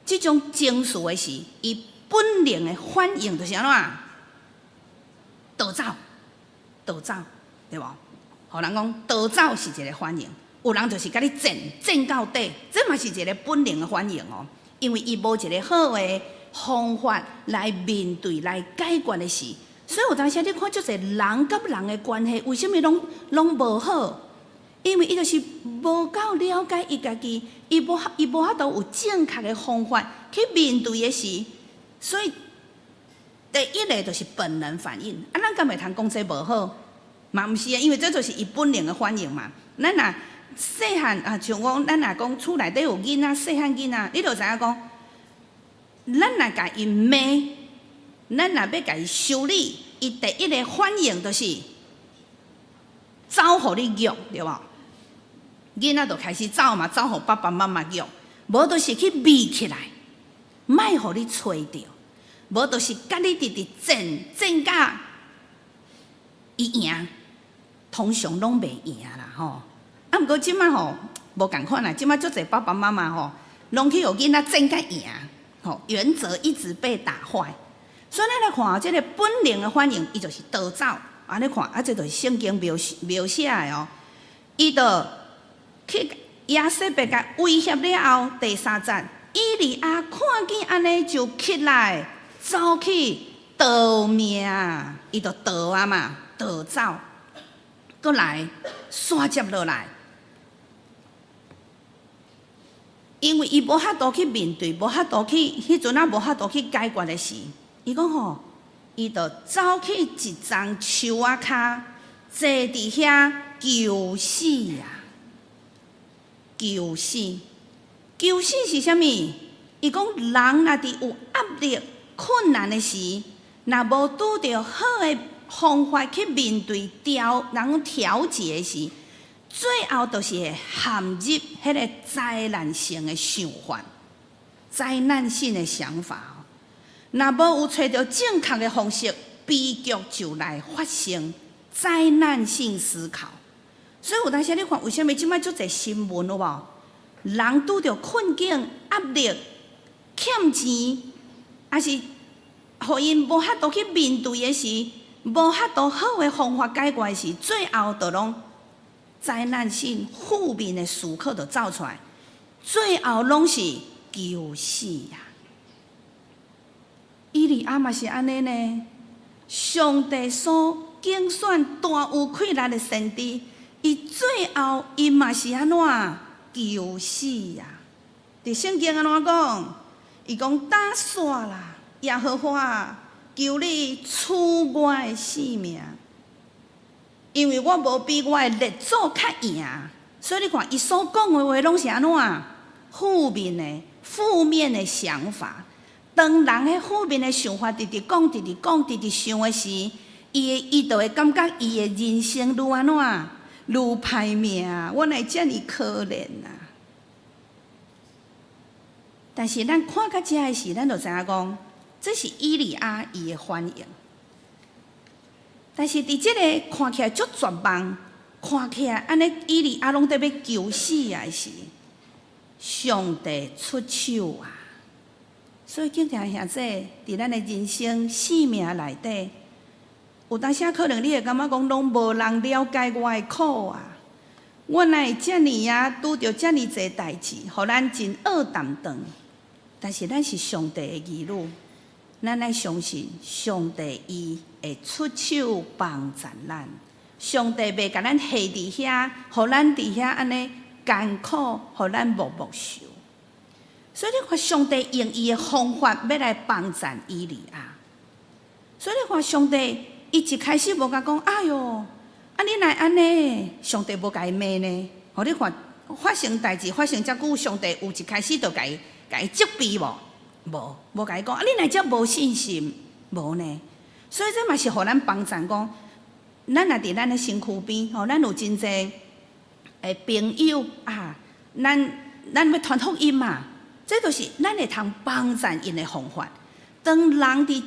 這種情緒的時，伊本能的反應就是按怎？逃走，逃走，對無？予人講逃走是一个反應，有人就是共你戰戰到底，這嘛是一个本能的反應哦。因為伊無一个好的方法來面對、來解決的事，所以有當時你看足濟人佮人的關係，為啥物攏攏無好？因為伊就是無夠了解伊家己，伊無法度有正確的方法去面對的時，所以第一个就是本能反應。啊，咱敢會通講這無好？嘛毋是啊，因為這就是伊本能的反應嘛。咱若細漢啊，像講咱若講厝內底有囡仔，細漢囡仔，你就知影講，咱若共伊罵，咱若欲共伊修理，伊第一个反應就是走予你虐，對無？囡仔就開始走嘛，走予爸爸媽媽虐，無就是去避起來，莫予你揣著，無就是共你直直戰戰甲伊贏，通常攏袂贏啦吼。啊，毋過這馬吼無仝款啦，這馬足濟爸爸媽媽吼，攏去予囡仔戰甲贏，吼，原則一直被打壞。所以咱來看這个本能的反應，伊就是逃走。按呢看，啊，這就是聖經描描寫的哦。伊就去耶洗別共威脅了後，第三節，以利亞看見按呢就起來走去逃命，伊就逃啊嘛，逃走，閣來煞接落來，因為伊無法度去面對，無法度去，彼陣仔無法度去解決的時，伊講吼，伊就走去一叢樹仔跤，坐佇遐求死啊！求死，求死是啥物？伊講人若佇有壓力、困難的時，若無拄著好的方法去面對調，人講調節的時，最後就是會陷入彼个災難性的想法、災難性的想法。若無有揣著正確的方式，悲劇就來發生，災難性思考。所以有當時你看，為啥物這擺足濟新聞有無？人拄著困境、壓力、欠錢，抑是予𪜶無法度去面對的時，無法度好的方法解決的時，最後就攏災難性負面的思考就走出來，最後攏是求死啊！以利亞嘛是按呢呢，上帝所揀選大有氣力的先知，伊最後伊嘛是按怎求死啊？佇聖經按怎講？伊講打煞啦，耶和華，求你取我的性命，因為我無比我的列祖較贏。所以你看，伊所講的話攏是按怎負面的、負面的想法。當人彼負面的想法直直講、直直講、直直想的時，伊就會感覺伊的人生愈按怎愈歹命，我哪會遮爾可憐啊！但是咱看到遮的時，咱就知影講，這是以利亞伊的反應。但是佇這个看起來足絕望，看起來按呢以利亞攏佇欲求死的時，上帝出手啊！所以，敬聽兄弟，佇咱的人生生命內底，有當時可能你會感覺講，攏無人了解我的苦啊！我哪會遮爾啊，拄著遮爾濟代誌，予咱真僫澹轉。但是咱是上帝的兒女，咱愛相信上帝伊會出手幫助咱，上帝袂共咱下佇遐，予咱佇遐按呢艱苦，予咱默默受。所以你看，上帝用伊的方法欲來幫贊以利亞。所以你看，上帝伊一開始無共講，哎喲，啊你哪會按呢？上帝無共伊罵呢。予你看發生代誌發生遮久，上帝有一開始就共伊責備無？無，無共伊講，啊你哪遮無信心？無呢。所以這嘛是予咱幫贊講，咱若佇咱的身軀邊，吼，咱有真濟的朋友啊，咱欲傳福音嘛。這就是咱會通幫贊𪜶的方法。當人佇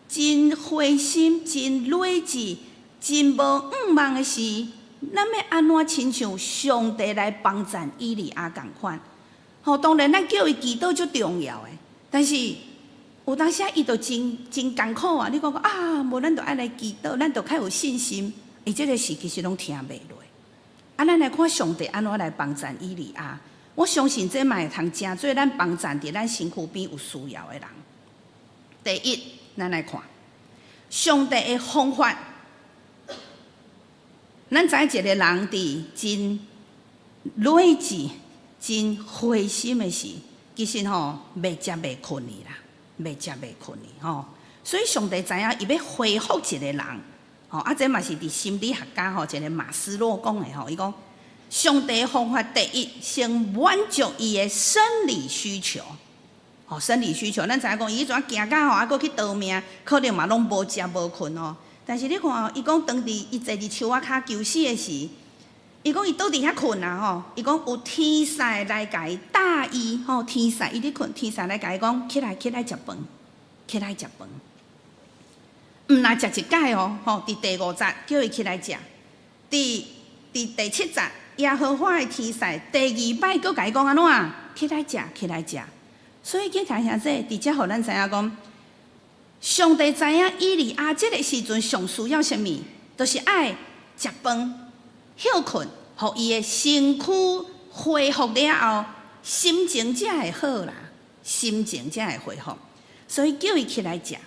真灰心、真累志、真無向望的時，咱欲按怎親像上帝來幫贊以利亞仝款？吼，當然咱叫伊祈禱足重要的，但是有當時伊就真真艱苦啊！你講講啊，無咱就愛來祈禱，咱就較有信心。伊這個時其實攏聽袂落。啊，咱來看上帝按怎來幫贊以利亞。我相信這嘛會通成做咱幫贊佇咱身軀邊有需要的人。第一，咱來看上帝的方法。咱知一個人佇真累志、真灰心的時，其實吼袂食袂睏去啦，袂食袂睏去吼。所以上帝知影伊欲恢復一個人，吼啊，這嘛是佇心理學家吼一個馬斯洛講的吼，伊講上帝的方法第一，先滿足伊的生理需求。吼，生理需求，咱知影講伊彼陣行到吼，啊，閣去逃命，可能嘛攏無食無睏吼。但是你看哦，伊講當佇伊坐佇樹仔跤求死的時，伊講伊倒佇遐睏啊吼，伊講有天使來共伊搭伊吼，天使伊咧睏，天使來共伊講起來起來食飯，起來食飯。毋若食一擺哦，吼，佇第五節叫伊起來食，佇第七節耶和華的天使第二擺閣共伊講按怎？起來食，起來食。所以，親愛兄弟，佇遮予咱知影講，上帝知影以利亞這个時陣上需要啥物，就是愛食飯、歇睏，予伊的身軀恢復了後，心情才會好啦，心情才會恢復。所以叫伊起來食。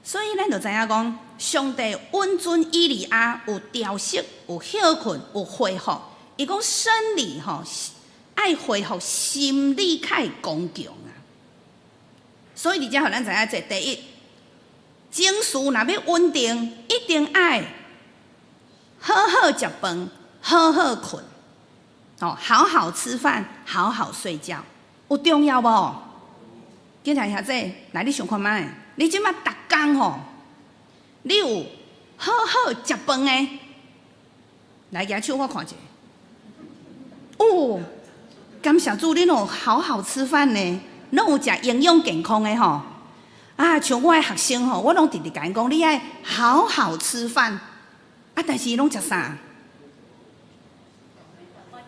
所以咱就知影講，上帝允准以利亞有調息、有歇睏、有恢復。伊講生理吼愛恢復，心理較會剛強啊。所以佇遮予咱知影者，第一，情緒若欲穩定，一定愛好好食飯，好好睏，哦，好好吃飯，好好睡覺，有重要無？警察兄弟，來你想看覓？你這馬逐工吼，你有好好食飯的？來舉手我看一下。哦，感謝主，你攏有好好吃飯呢，攏有食營養健康的吼。啊，像我的學生吼，我攏直直共𪜶講，你愛好好吃飯。啊，但是攏食啥？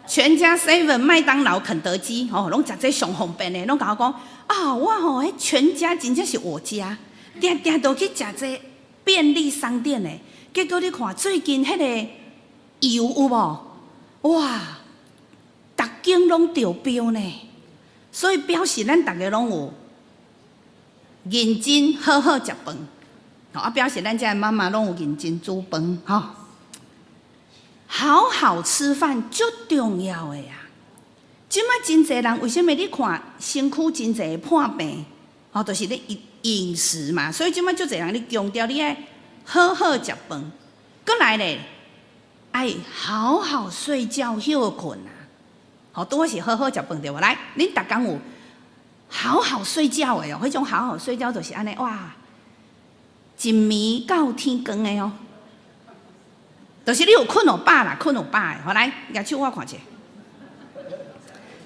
全家 seven、麥當勞、肯德基，吼，攏食這上方便的，攏共我講啊，我吼，彼全家真正是我家，定定都去食這便利商店的。結果你看最近彼个油有無？哇，逐間攏著標呢，所以表示咱逐家攏有認真好好食飯，啊，表示咱遮的媽媽攏有認真煮飯，吼。好好吃飯足重要的啊！這擺真濟人為啥物你看身軀真濟破病？吼，就是咧飲飲食嘛。所以這擺足濟人咧強調你愛好好食飯，閣來咧愛好好睡覺歇睏啊！吼，拄仔是好好食飯對無？來，恁逐工有好好睡覺的哦，彼種好好睡覺就是按呢哇，一暝到天光的哦。就是你有睏予飽啦，睏予飽的，好來，舉手我看一下，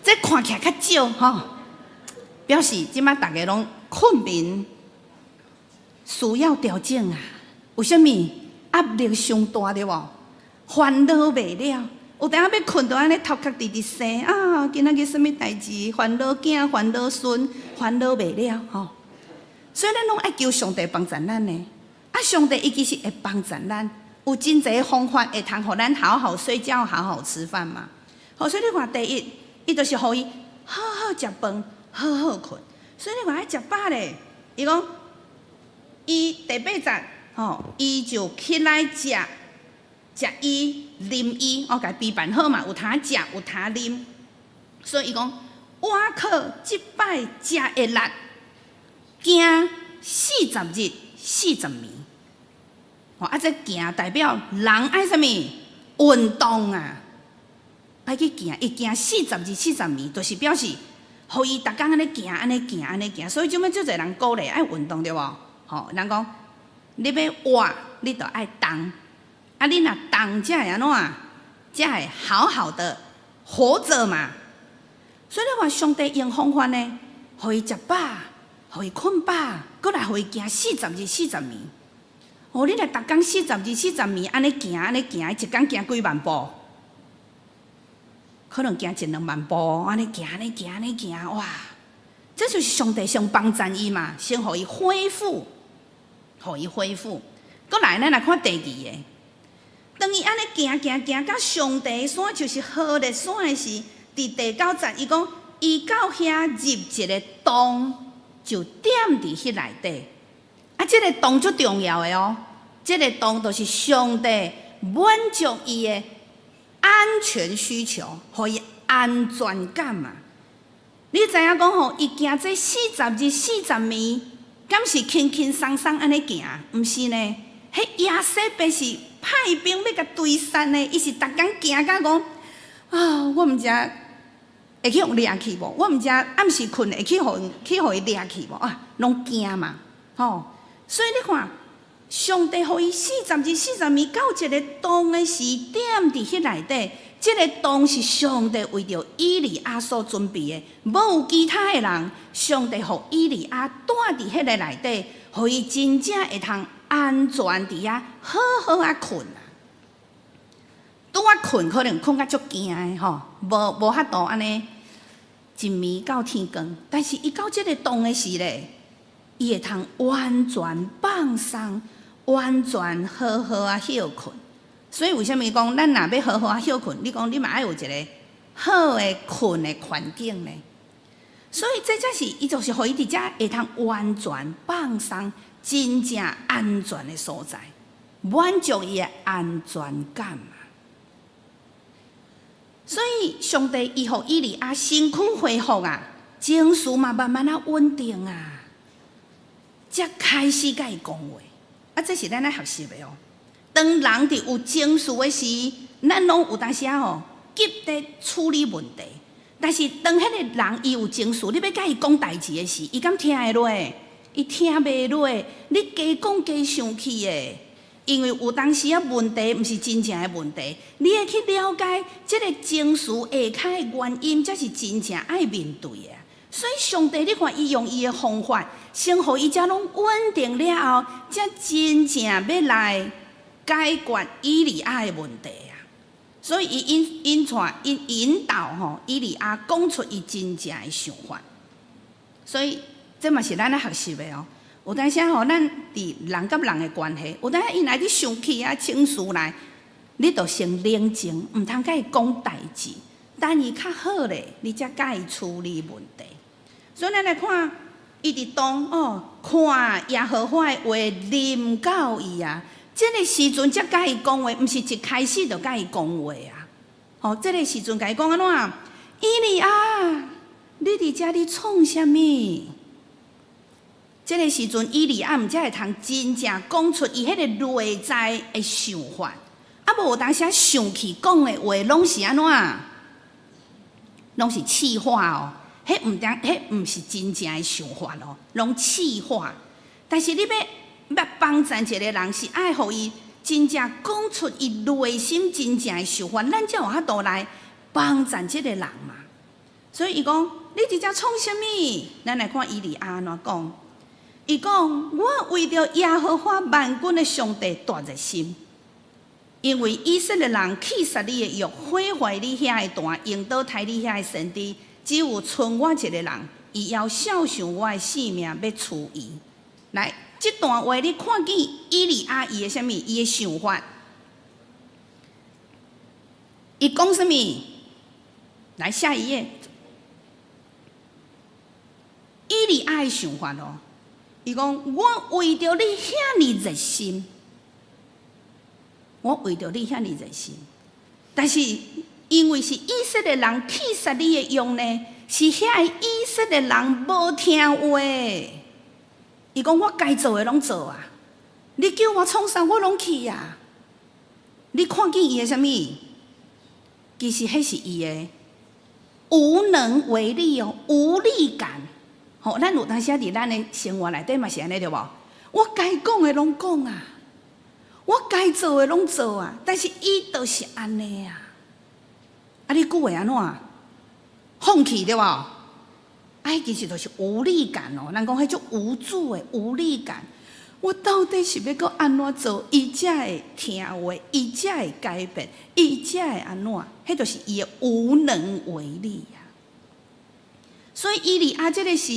這看起來較少吼，表示這擺逐家攏睏眠需要調整啊。為啥物？壓力傷大對無？煩惱袂了，有當仔欲睏就按呢頭殼直直生啊！今仔日啥物代誌？煩惱囝，煩惱孫，煩惱袂了吼。所以咱攏愛求上帝幫助咱呢。啊，上帝伊其實會幫助咱。有真濟方法會通予咱好好睡覺、好好吃飯嘛。好，所以你看，第一，伊就是予伊好好食飯、好好睏。所以你看愛食飽咧，伊講伊第八節吼，伊就起來食。食伊啉伊，哦，共伊備辦好嘛，有通食有通啉。所以伊講，我靠這擺食的力，行四十日四十暝。哦，啊，這行代表人愛啥物？運動啊，愛去行，伊行四十日四十暝，就是表示，予伊逐工按呢行，按呢行，按呢行。所以這擺足濟人鼓勵愛運動對無？吼，人講你欲活，你就愛動。啊，你若動才會按怎？才會好好的活著嘛。所以你看上帝用方法呢，予伊食飽，予伊睏飽，閣來予伊行四十日四十暝。哦，你若逐工四十日四十暝按呢行，按呢行，一工行幾萬步？可能行一兩萬步，按呢行，按呢行，按呢行，哇！這就是上帝先幫贊伊嘛，先予伊恢復，予伊恢復。閣來，咱來看第二个。當伊按呢行行行到上帝山，就是何烈山的時，佇第九節，伊講伊到遐入一个洞，就踮佇彼內底。啊，這个洞足重要的哦，這个洞就是上帝滿足伊的安全需求，予伊安全感嘛。你知影講吼，伊行這四十日四十暝，敢是輕輕鬆鬆按呢行？毋是呢，彼耶洗別是派兵欲共追殺呢，伊是逐工驚甲講啊，我毋知會去予掠去無？我毋知暗時睏會去予伊掠去無？啊，攏驚嘛，吼！所以你看，上帝予伊四十日四十暝到一个洞的時，踮佇彼內底，這个洞是上帝為著以利亞所準備的，無有其他的人。上帝予以利亞蹛佇彼个內底，予伊真正會通安全佇遐好好仔睏啊。拄仔睏可能睏甲足驚的吼，無法度按呢一暝到天光。但是伊到這个洞的時咧，伊會通完全放鬆，完全好好仔歇睏。所以為啥物講咱若欲好好仔歇睏？你講你嘛愛有一个好的睏的環境呢？所以這才是伊就是予伊佇遮會通完全放鬆、真正安全的所在，滿足伊的安全感嘛。所以上帝伊予以利亞身軀恢復啊，情緒嘛慢慢仔穩定啊，才開始共伊講話。啊，這是咱愛學習的哦。當人佇有情緒的時，咱攏有當時仔吼急咧處理問題。但是當彼个人伊有情緒，你欲共伊講代誌的時，伊敢聽會落？伊聽袂落，你加講加生氣的。因為有當時仔問題毋是真正的問題，你愛去了解這个情緒下跤的原因，才是真正愛面對的。所以上帝，你看伊用伊的方法，先予伊遮攏穩定了後，才真正欲來解決以利亞的問題啊。所以伊引引帶引引導吼以利亞講出伊真正的想法。所以這嘛是咱愛學習的哦。有當時吼，咱佇人佮人的關係，有當伊若佇生氣啊、情緒來，你著先冷靜，毋通共伊講代誌，等伊較好咧，你才共伊處理問題。所以咱來看，伊佇洞哦，看耶和華的話臨到伊啊，這个時陣才共伊講話，毋是一開始就共伊講話啊。吼，這个時陣共伊講按怎？以利亞，你佇遮咧創啥物？這个時陣，以利亞毋才會通真正講出伊彼个內在的想法。啊，無有當時生氣講的話，攏是按怎？攏是氣話哦。彼毋當，彼毋是真正的想法哦，攏氣話。但是你欲欲幫贊一个人，是愛予伊真正講出伊內心真正的想法，咱才有法度來幫贊這个人嘛。所以伊講，你佇遮創啥物？咱來看以利亞按怎講。伊講：我為著耶和華萬軍的上帝大熱心，因為以色列人棄殺你的約，毀壞你遐的壇，用刀刣你遐的先知，只有賰我一个人，伊猶肖想我的性命，欲除伊。來，這段話你看見以利亞伊的啥物？伊的想法，伊講啥物？來下一頁，以利亞的想法哦。伊講：我為著你遐爾熱心，我為著你遐爾熱心，但是因為是以色列人去殺你的羊呢，是遐个以色列人無聽話。伊講我該做的攏做啊，你叫我創啥我攏去啊。你看見伊的啥物？其實彼是伊的無能為力哦，無力感。吼，咱有當時佇咱的生活內底嘛是按呢對無？我該講的攏講啊，我該做的攏做啊，但是伊就是按呢啊。啊，你閣會按怎？放棄對無？啊，其實就是無力感哦。人講彼種無助的無力感。我到底是欲閣按怎做，伊才會聽話，伊才會改變，伊才會按怎？彼就是伊的無能為力啊。所以以利亞這个時，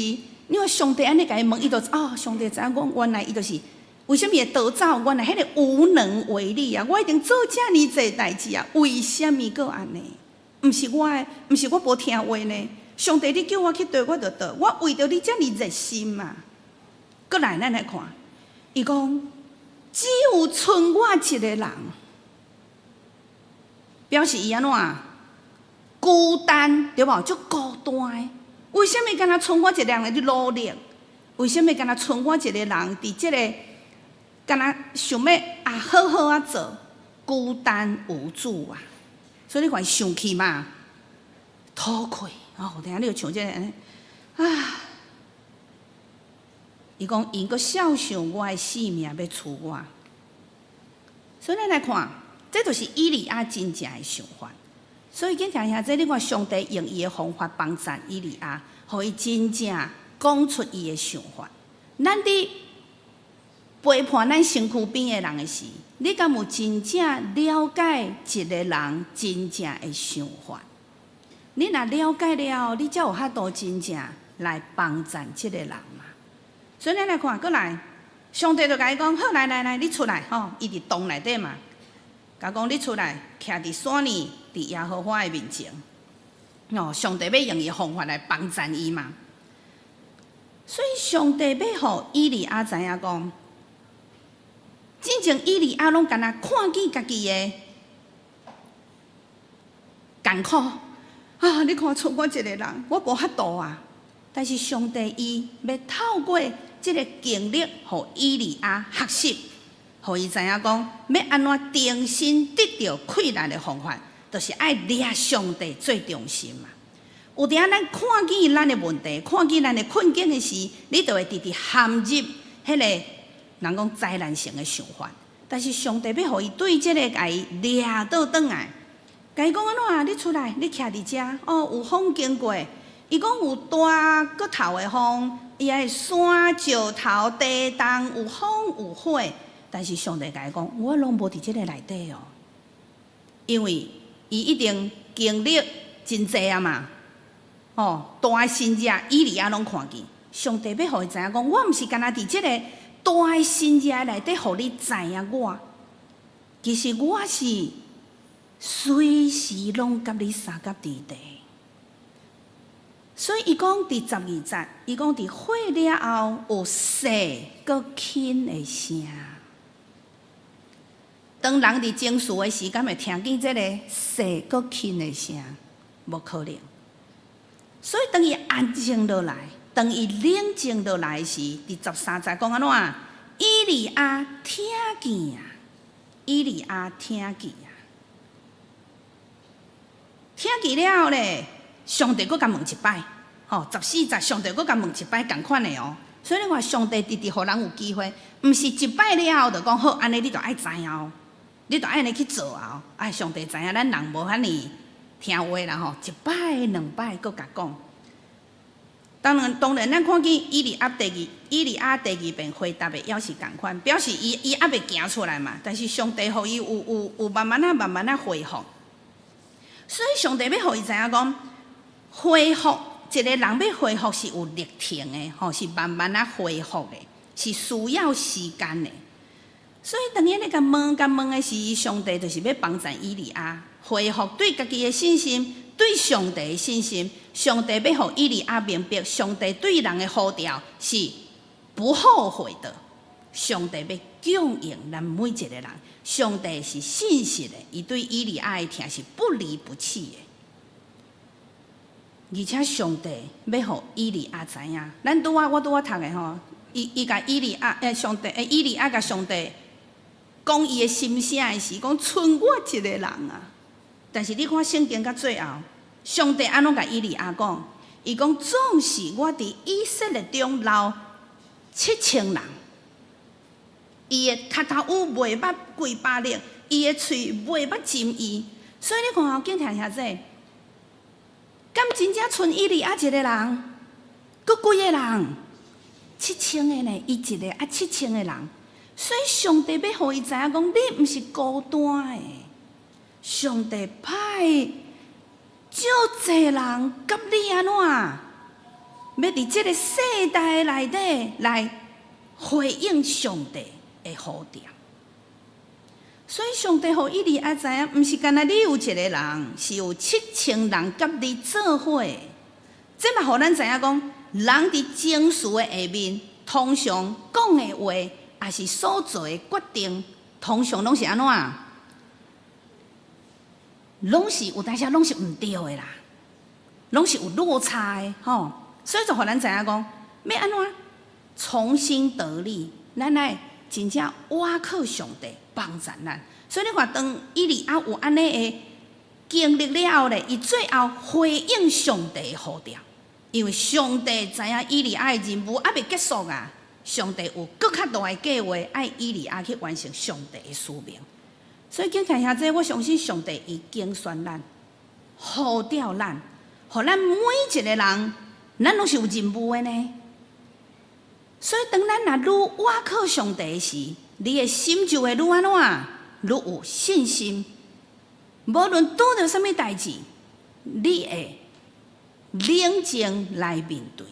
你看上帝按呢共伊問，伊就哦，上帝知影講原來伊就是為啥物會逃走？原來彼个無能為力啊！我已經做遮爾濟代誌啊，為啥物閣按呢？毋是我的，毋是我無聽話呢。上帝，你叫我去佗，我就佗。我為著你遮爾熱心嘛。閣來，咱來看，伊講只有賰我一个人，表示伊按怎孤單對無？足孤單的。為啥物敢若賰我一个人咧努力？為啥物敢若賰我一個人佇這个敢若想欲啊好好仔做，孤單無助啊！所以你看伊生氣嘛，吐氣哦，等下你就像這个啊，伊講𪜶閣肖想我的性命欲除我，所以咱來看，這就是以利亞真正的想法。所以緊聽兄弟，你看上帝用伊的方法幫贊以利亞，予伊真正講出伊的想法。咱佇陪伴咱身軀邊的人的時，你敢有真正了解一个人真正的想法？你若了解了，你才有法度真正來幫贊這个人嘛。所以咱來看，閣來，上帝就共伊講：好，來來來，你出來吼，伊佇洞內底嘛，共講你出來，徛佇山裡，佇耶和華的面前。哦，上帝欲用伊的方法來幫贊伊嘛。所以上帝欲予以利亞知影講，真正以利亞攏干焦看見家己的艱苦啊！你看賰我一個人，我無法度啊。但是上帝伊欲透過這个經歷，予以利亞學習，予伊知影講，欲按怎重新得著氣力的方法，就是愛掠上帝做中心嘛。有當咱看見咱的問題，看見咱的困境的時，你就會直直陷入彼个人講災難性的想法。但是上帝欲予伊對這个共伊掠倒轉來，共伊講按怎？你出來，你徛佇遮，哦，有風經過，伊講有大骨頭的風，伊會山石頭地動，有風有火。但是上帝共伊講，我攏無佇這个內底哦，因為伊一定經歷真濟啊嘛。哦，大的神跡以利亞攏看見，上帝欲予伊知影講，我毋是干焦佇這個大的神跡內底，予你知影我。其實我是隨時攏佮你相佮佇佇。所以伊講佇12節，伊講佇火了後有細閣輕的聲。當人佇情緒的時，敢會聽見這个細閣輕的聲？無可能。所以當伊安靜落來，當伊冷靜落來時，佇13節講按怎？以利亞聽見啊，以利亞聽見啊，聽見了後咧，上帝閣共問一擺，吼，14節上帝閣共問一擺仝款的哦。所以你看，上帝直直予人有機會，毋是一擺了後就講好，按呢你就愛知影哦，你就愛按呢去做啊。哎，上帝知影咱人無遐爾聽話啦吼，一擺兩擺閣共講。當然，當然，咱看見以利亞第二遍回答的猶是仝款，表示伊猶未行出來嘛。但是上帝予伊有慢慢仔慢慢仔恢復。所以上帝欲予伊知影講，恢復一个人欲恢復是有歷程的，吼，是慢慢仔恢復的，是需要時間的。所以當伊咧共問共問的時，上帝就是欲幫贊以利亞恢復對家己的信心，對上帝的信心。上帝欲予以利亞明白，上帝對人的呼召是不後悔的。上帝欲供應咱每一個人，上帝是信實的，伊對以利亞的疼是不離不棄的。而且上帝欲予以利亞知影，咱拄仔我拄仔讀的吼，伊伊共以利亞上帝以利亞共上帝講伊的心聲的時，講賰我一个人啊。但是你看聖經到最後，上帝按怎共以利亞講？伊講縱使我佇以色列中留7000人，伊的跤頭趺袂捌跪巴力，伊的喙袂捌斟伊。所以你看吼，敬聽兄弟，敢真正賰以利亞一个人？閣幾个人？七千个呢？伊一个啊，七千个人。所以上帝欲予伊知影講，你毋是孤單的。上帝派足濟人佮你按怎？欲佇這个世代內底來回應上帝的呼召。所以上帝予以利亞知影，毋是干焦你有一個人，是有七千人佮你做伙。這嘛予咱知影講，人佇情緒的下面，通常講的話，抑是所做的決定，通常攏是按怎？攏是有當時攏是毋對的啦，攏是有落差的吼。所以就予咱知影講，欲按怎重新得力，咱愛真正倚靠上帝幫助咱。所以你看，當以利亞有按呢的經歷了後咧，伊最後回應上帝的呼召，因為上帝知影以利亞的任務猶未結束啊，上帝有閣較大的計劃，愛以利亞去完成上帝的使命。所以敬聽兄弟，我相信上帝伊揀選咱，呼召咱，予咱每一個人，咱攏是有任務的呢。所以當咱若愈倚靠上帝時，你的心就會愈按怎？愈有信心。無論拄著啥物代誌，你會冷靜來面對，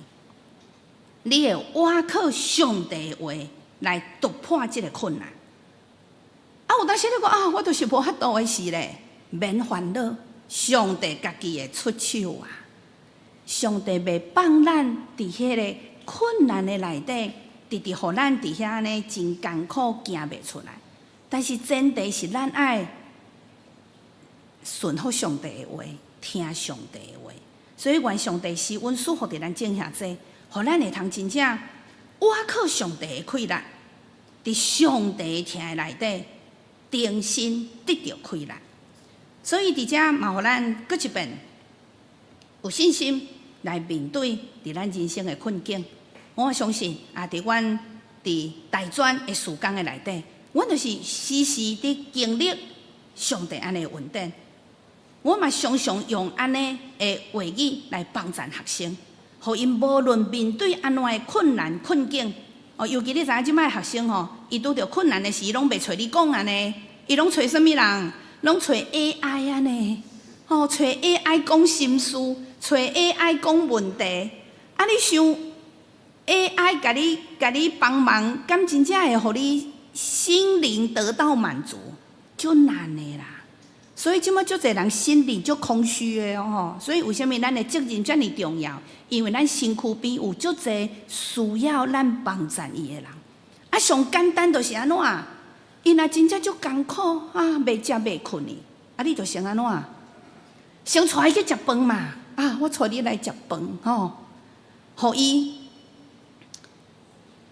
你會倚靠上帝的話來突破這个困難。啊，有當時你講啊，我就是無法度的時咧，免煩惱，上帝家己會出手啊！上帝袂放咱佇彼个困難的內底，直直予咱佇遐呢真艱苦行袂出來。但是前提是咱愛順服上帝的話，聽上帝的話。所以願上帝施恩賜福佇咱眾兄弟，予咱會通真正倚靠上帝的氣力，佇上帝疼的內底，重新得著氣力。所以佇遮嘛，予咱閣一遍有信心來面對佇咱人生的困境。我相信啊，佇阮佇大專的時間的內底，阮就是時時佇經歷上帝按呢恩典。我嘛常常用按呢的話語來幫助學生，予𪜶無論面對按怎的困難困境，哦，尤其你知影這擺學生吼，伊拄著困難的時，攏袂揣你講按呢，伊攏揣啥物人？攏揣 AI 按呢，吼，揣 AI 講心事，揣 AI 講問題。啊，你想 AI 共你幫忙，敢真正會予你心靈得到滿足？足難的啦。所以這擺足濟人心靈足空虛的哦，所以為啥物咱的責任遮爾重要？因為咱身軀邊有足濟需要咱幫助伊的人。啊，上簡單就是按怎？伊若真正足艱苦啊，袂食袂睏去，啊，你就先按怎？先帶伊去食飯嘛。啊，我帶你來食飯吼，予伊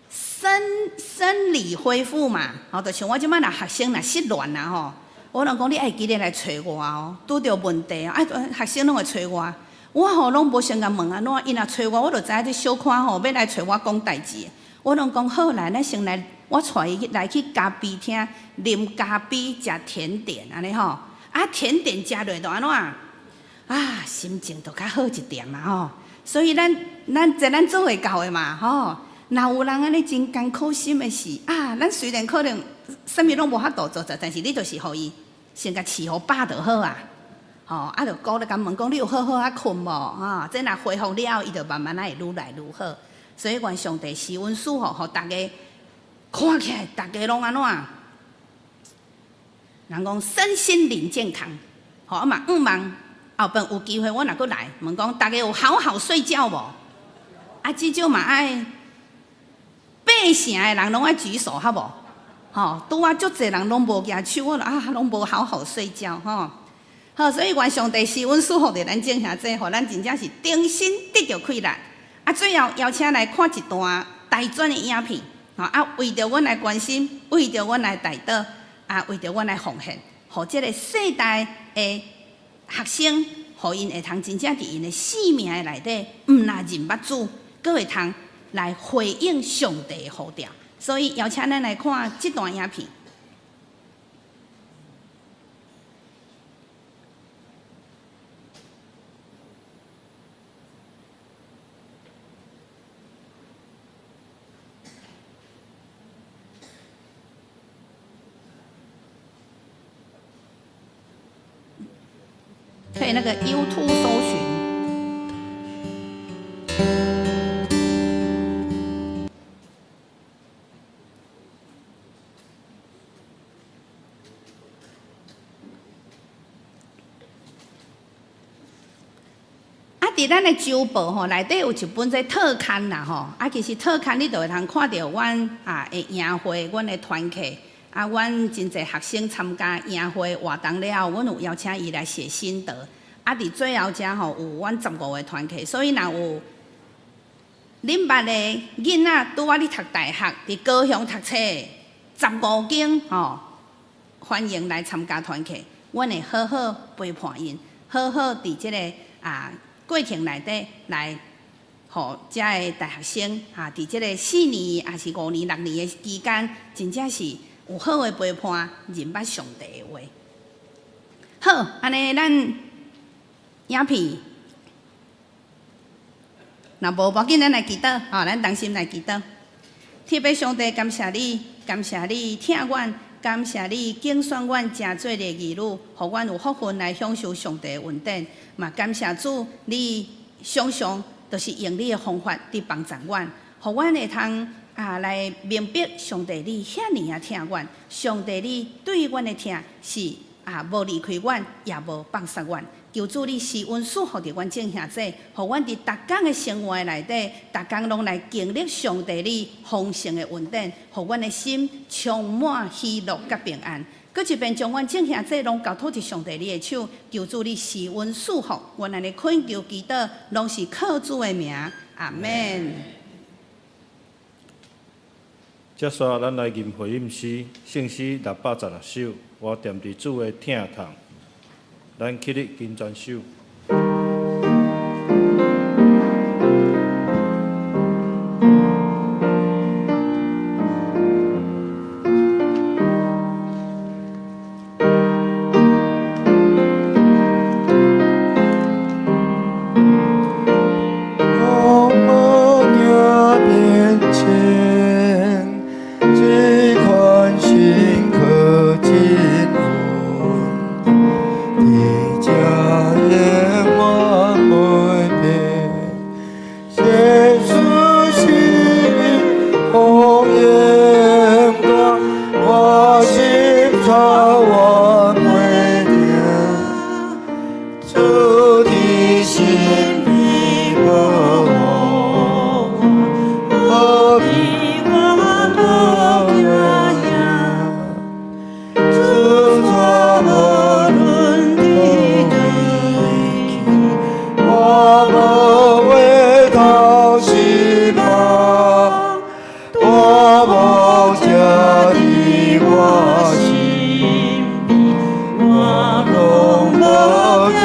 生理恢復嘛。吼，就像我這擺若學生若失戀啊吼，我攏講你愛記得來揣我哦，拄著問題啊，學生攏會揣我，我吼攏無先共問按怎，伊若揣我，我就知影這小可吼欲來揣我講代誌。我攏講好來，咱先來，我帶伊來去咖啡廳啉咖啡，食甜點按呢吼。啊，甜點食落就按怎？啊，心情就較好一點嘛吼。所以咱這咱做會到的嘛吼。若有人按呢真艱苦心的事啊，咱雖然可能啥物攏無法度做，但是你就是予伊先共飼予飽就好啊。吼，啊，就顧咧共問講你有好好仔睏無？吼，這若恢復了後，伊就慢慢仔會愈來愈好。所以願上帝施恩賜福，予逐家看起來，逐家攏按怎？人講身心靈健康，吼啊嘛，向望後擺有機會，我若閣來問講，逐家有好好睡覺無？啊，至少嘛愛八成的人攏愛舉手，好無？吼，拄仔足濟人攏無舉手，我啊攏無好好睡覺吼。好，所以願上帝賜恩賜福予咱眾兄弟，予咱真正是重新得著氣力。啊，最後邀請來看一段大專的影片，吼啊，為著阮來關心，為著阮來代禱，啊，為著阮來奉獻，予這个世代的學生，予𪜶會通真正佇𪜶的生命的內底，毋若認捌主，閣會通來回應上帝的呼召。所以邀請咱來看這段影片。可以那個 YouTube 搜尋。啊，佇咱的週報吼內底有一本這特刊啦吼，啊，其實特刊你就會通看著阮啊的營會，阮的團契。啊，阮真濟學生參加營會活動了後，阮有邀請伊來寫心得。啊，佇最後遮吼有阮15個團契，所以若有恁捌的囡仔拄仔咧讀大學，佇高雄讀冊，15間吼，歡迎來參加團契。阮會好好陪伴𪜶，好好佇這個啊過程內底來，予遮个大學生啊，佇這個4年抑是5年、6年的期間，真正是有好的陪伴，認捌上帝的話。好，按呢咱影片，若無無緊，咱來祈禱，吼，咱同心來祈禱。天父上帝，感謝你，感謝你疼阮，感謝你揀選阮成做你的兒女，予阮有福分來享受上帝的恩典。嘛，感謝主，你常常都是用你的方法佇幫助阮，予阮會通啊來明白上帝你遐爾仔疼阮，上帝你對阮的疼是啊無離開阮，也無放殺阮。求主你施恩賜福佇阮眾兄弟，予阮佇逐工的生活內底，逐工攏來經歷上帝你豐盛的恩典，予阮的心充滿喜樂佮平安。閣一遍將阮眾兄弟攏交託佇上帝你的手，求主你施恩賜福，阮按呢懇求祈禱，攏是靠主的名，阿們。接紲咱來吟回應詩，聖詩616首，我踮佇主的疼痛，咱起立跟全首。我無驚變遷，這款心可真穩，佇這永遠袂變。耶穌是風嚴格，我心草我袂定。主的心必保護我，何必我無驚驚？主帶無論佇佗去，我無回頭是望，大牧者佇我身邊，我攏無驚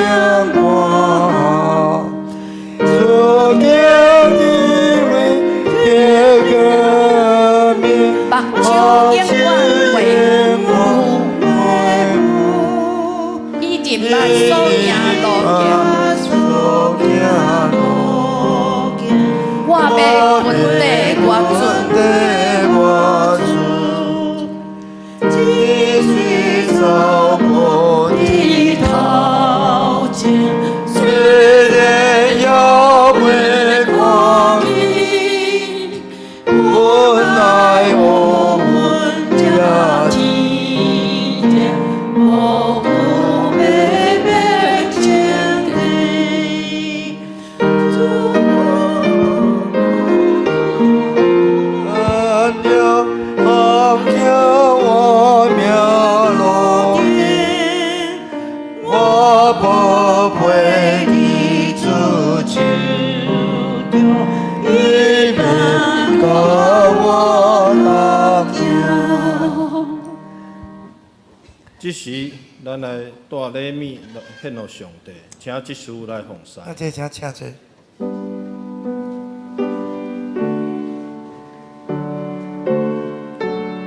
寒。主叫你為這個名，目睭永遠袂烏，伊認捌所行路徑，我欲跟綴我主，繼續走過的頭前，雖然猶未看見，本來我們這天無有欲欲前進，主。這時，咱來帶禮物來獻予上帝，請執事來奉獻。啊，這請請坐。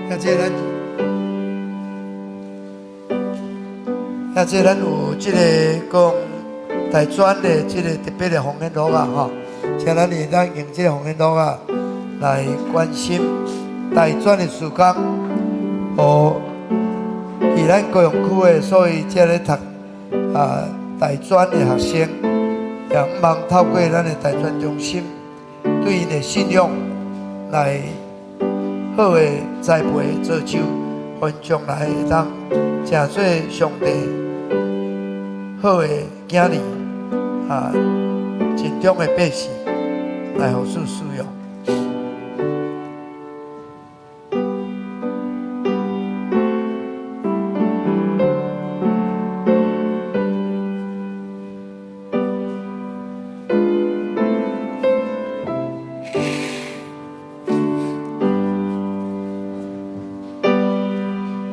啊，這咱，啊，這咱有這個講大專的這個特別的奉獻錄啊，吼，請咱會當用這個奉獻錄啊來關心大專的事工，予佇咱高雄區的所有這咧讀啊大專的學生，也毋茫透過咱的大專中心對𪜶的信仰來好的栽培造就，予𪜶將來會當成做上帝好的囝兒啊，盡忠的百姓來予主使用。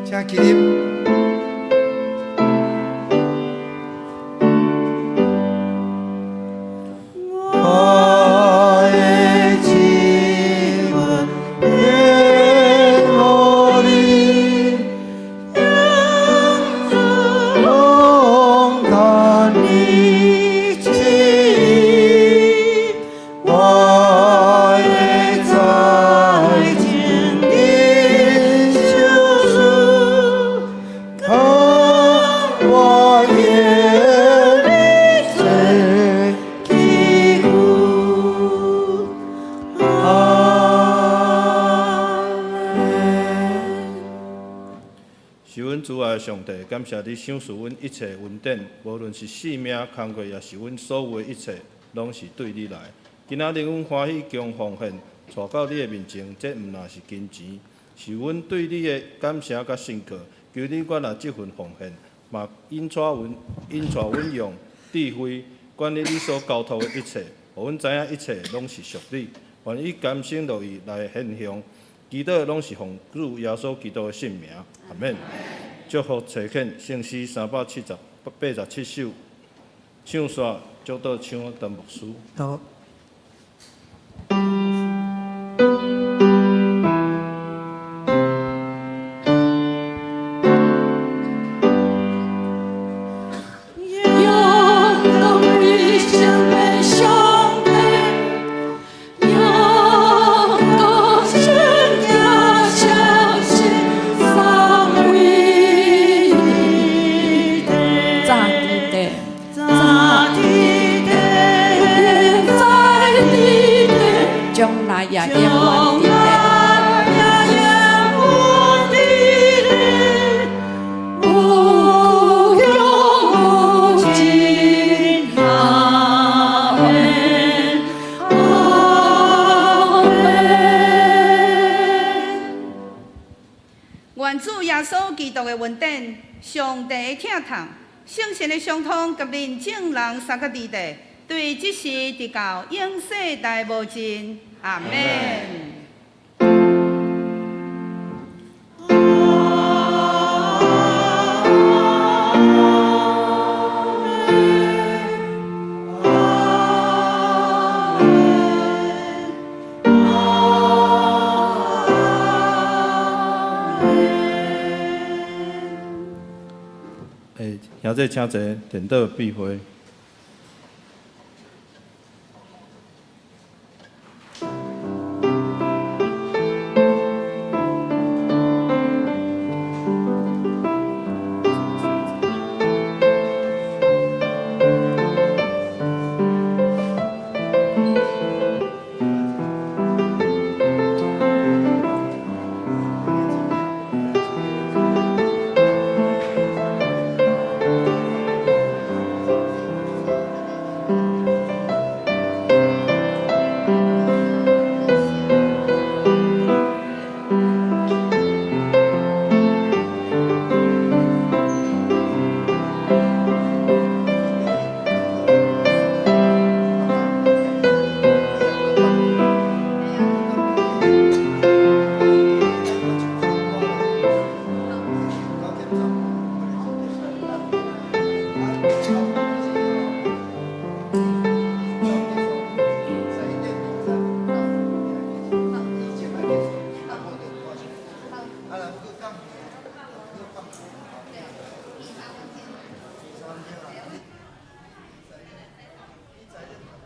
請起立。我的亲吻献予你，拢趁你旨意，我会在情的相思，看我眼里做祈求。阿们。是阮主愛的上帝，感謝你賞賜阮一切恩典，無論是性命、工課，抑是阮所有的一切，攏是對你來。今仔日阮歡喜將奉獻帶到你的面前，這毋但是金錢，是阮對你的感謝佮信靠。求你悅納這份奉獻，嘛引帶阮，引帶阮用智慧管理你所交託的一切，予阮知影一切攏是屬你，願意甘心樂意來獻上。祈禱攏是奉主耶穌基督的聖名，阿們。祝福差遣聖詩387首，唱煞祝禱唱陳牧師。好。仰望永生的上帝，仰望圣洁相信三位一体，早佇地，早佇地，在佇地，將來也永遠佇地。也永遠佇地，無窮無盡，阿們，阿們。願主耶穌基督的恩典、上帝的疼痛、聖神的相通佮恁眾人三個佇地，對這時直到永世代無盡。阿們。欸，兄弟請坐，典道閉會。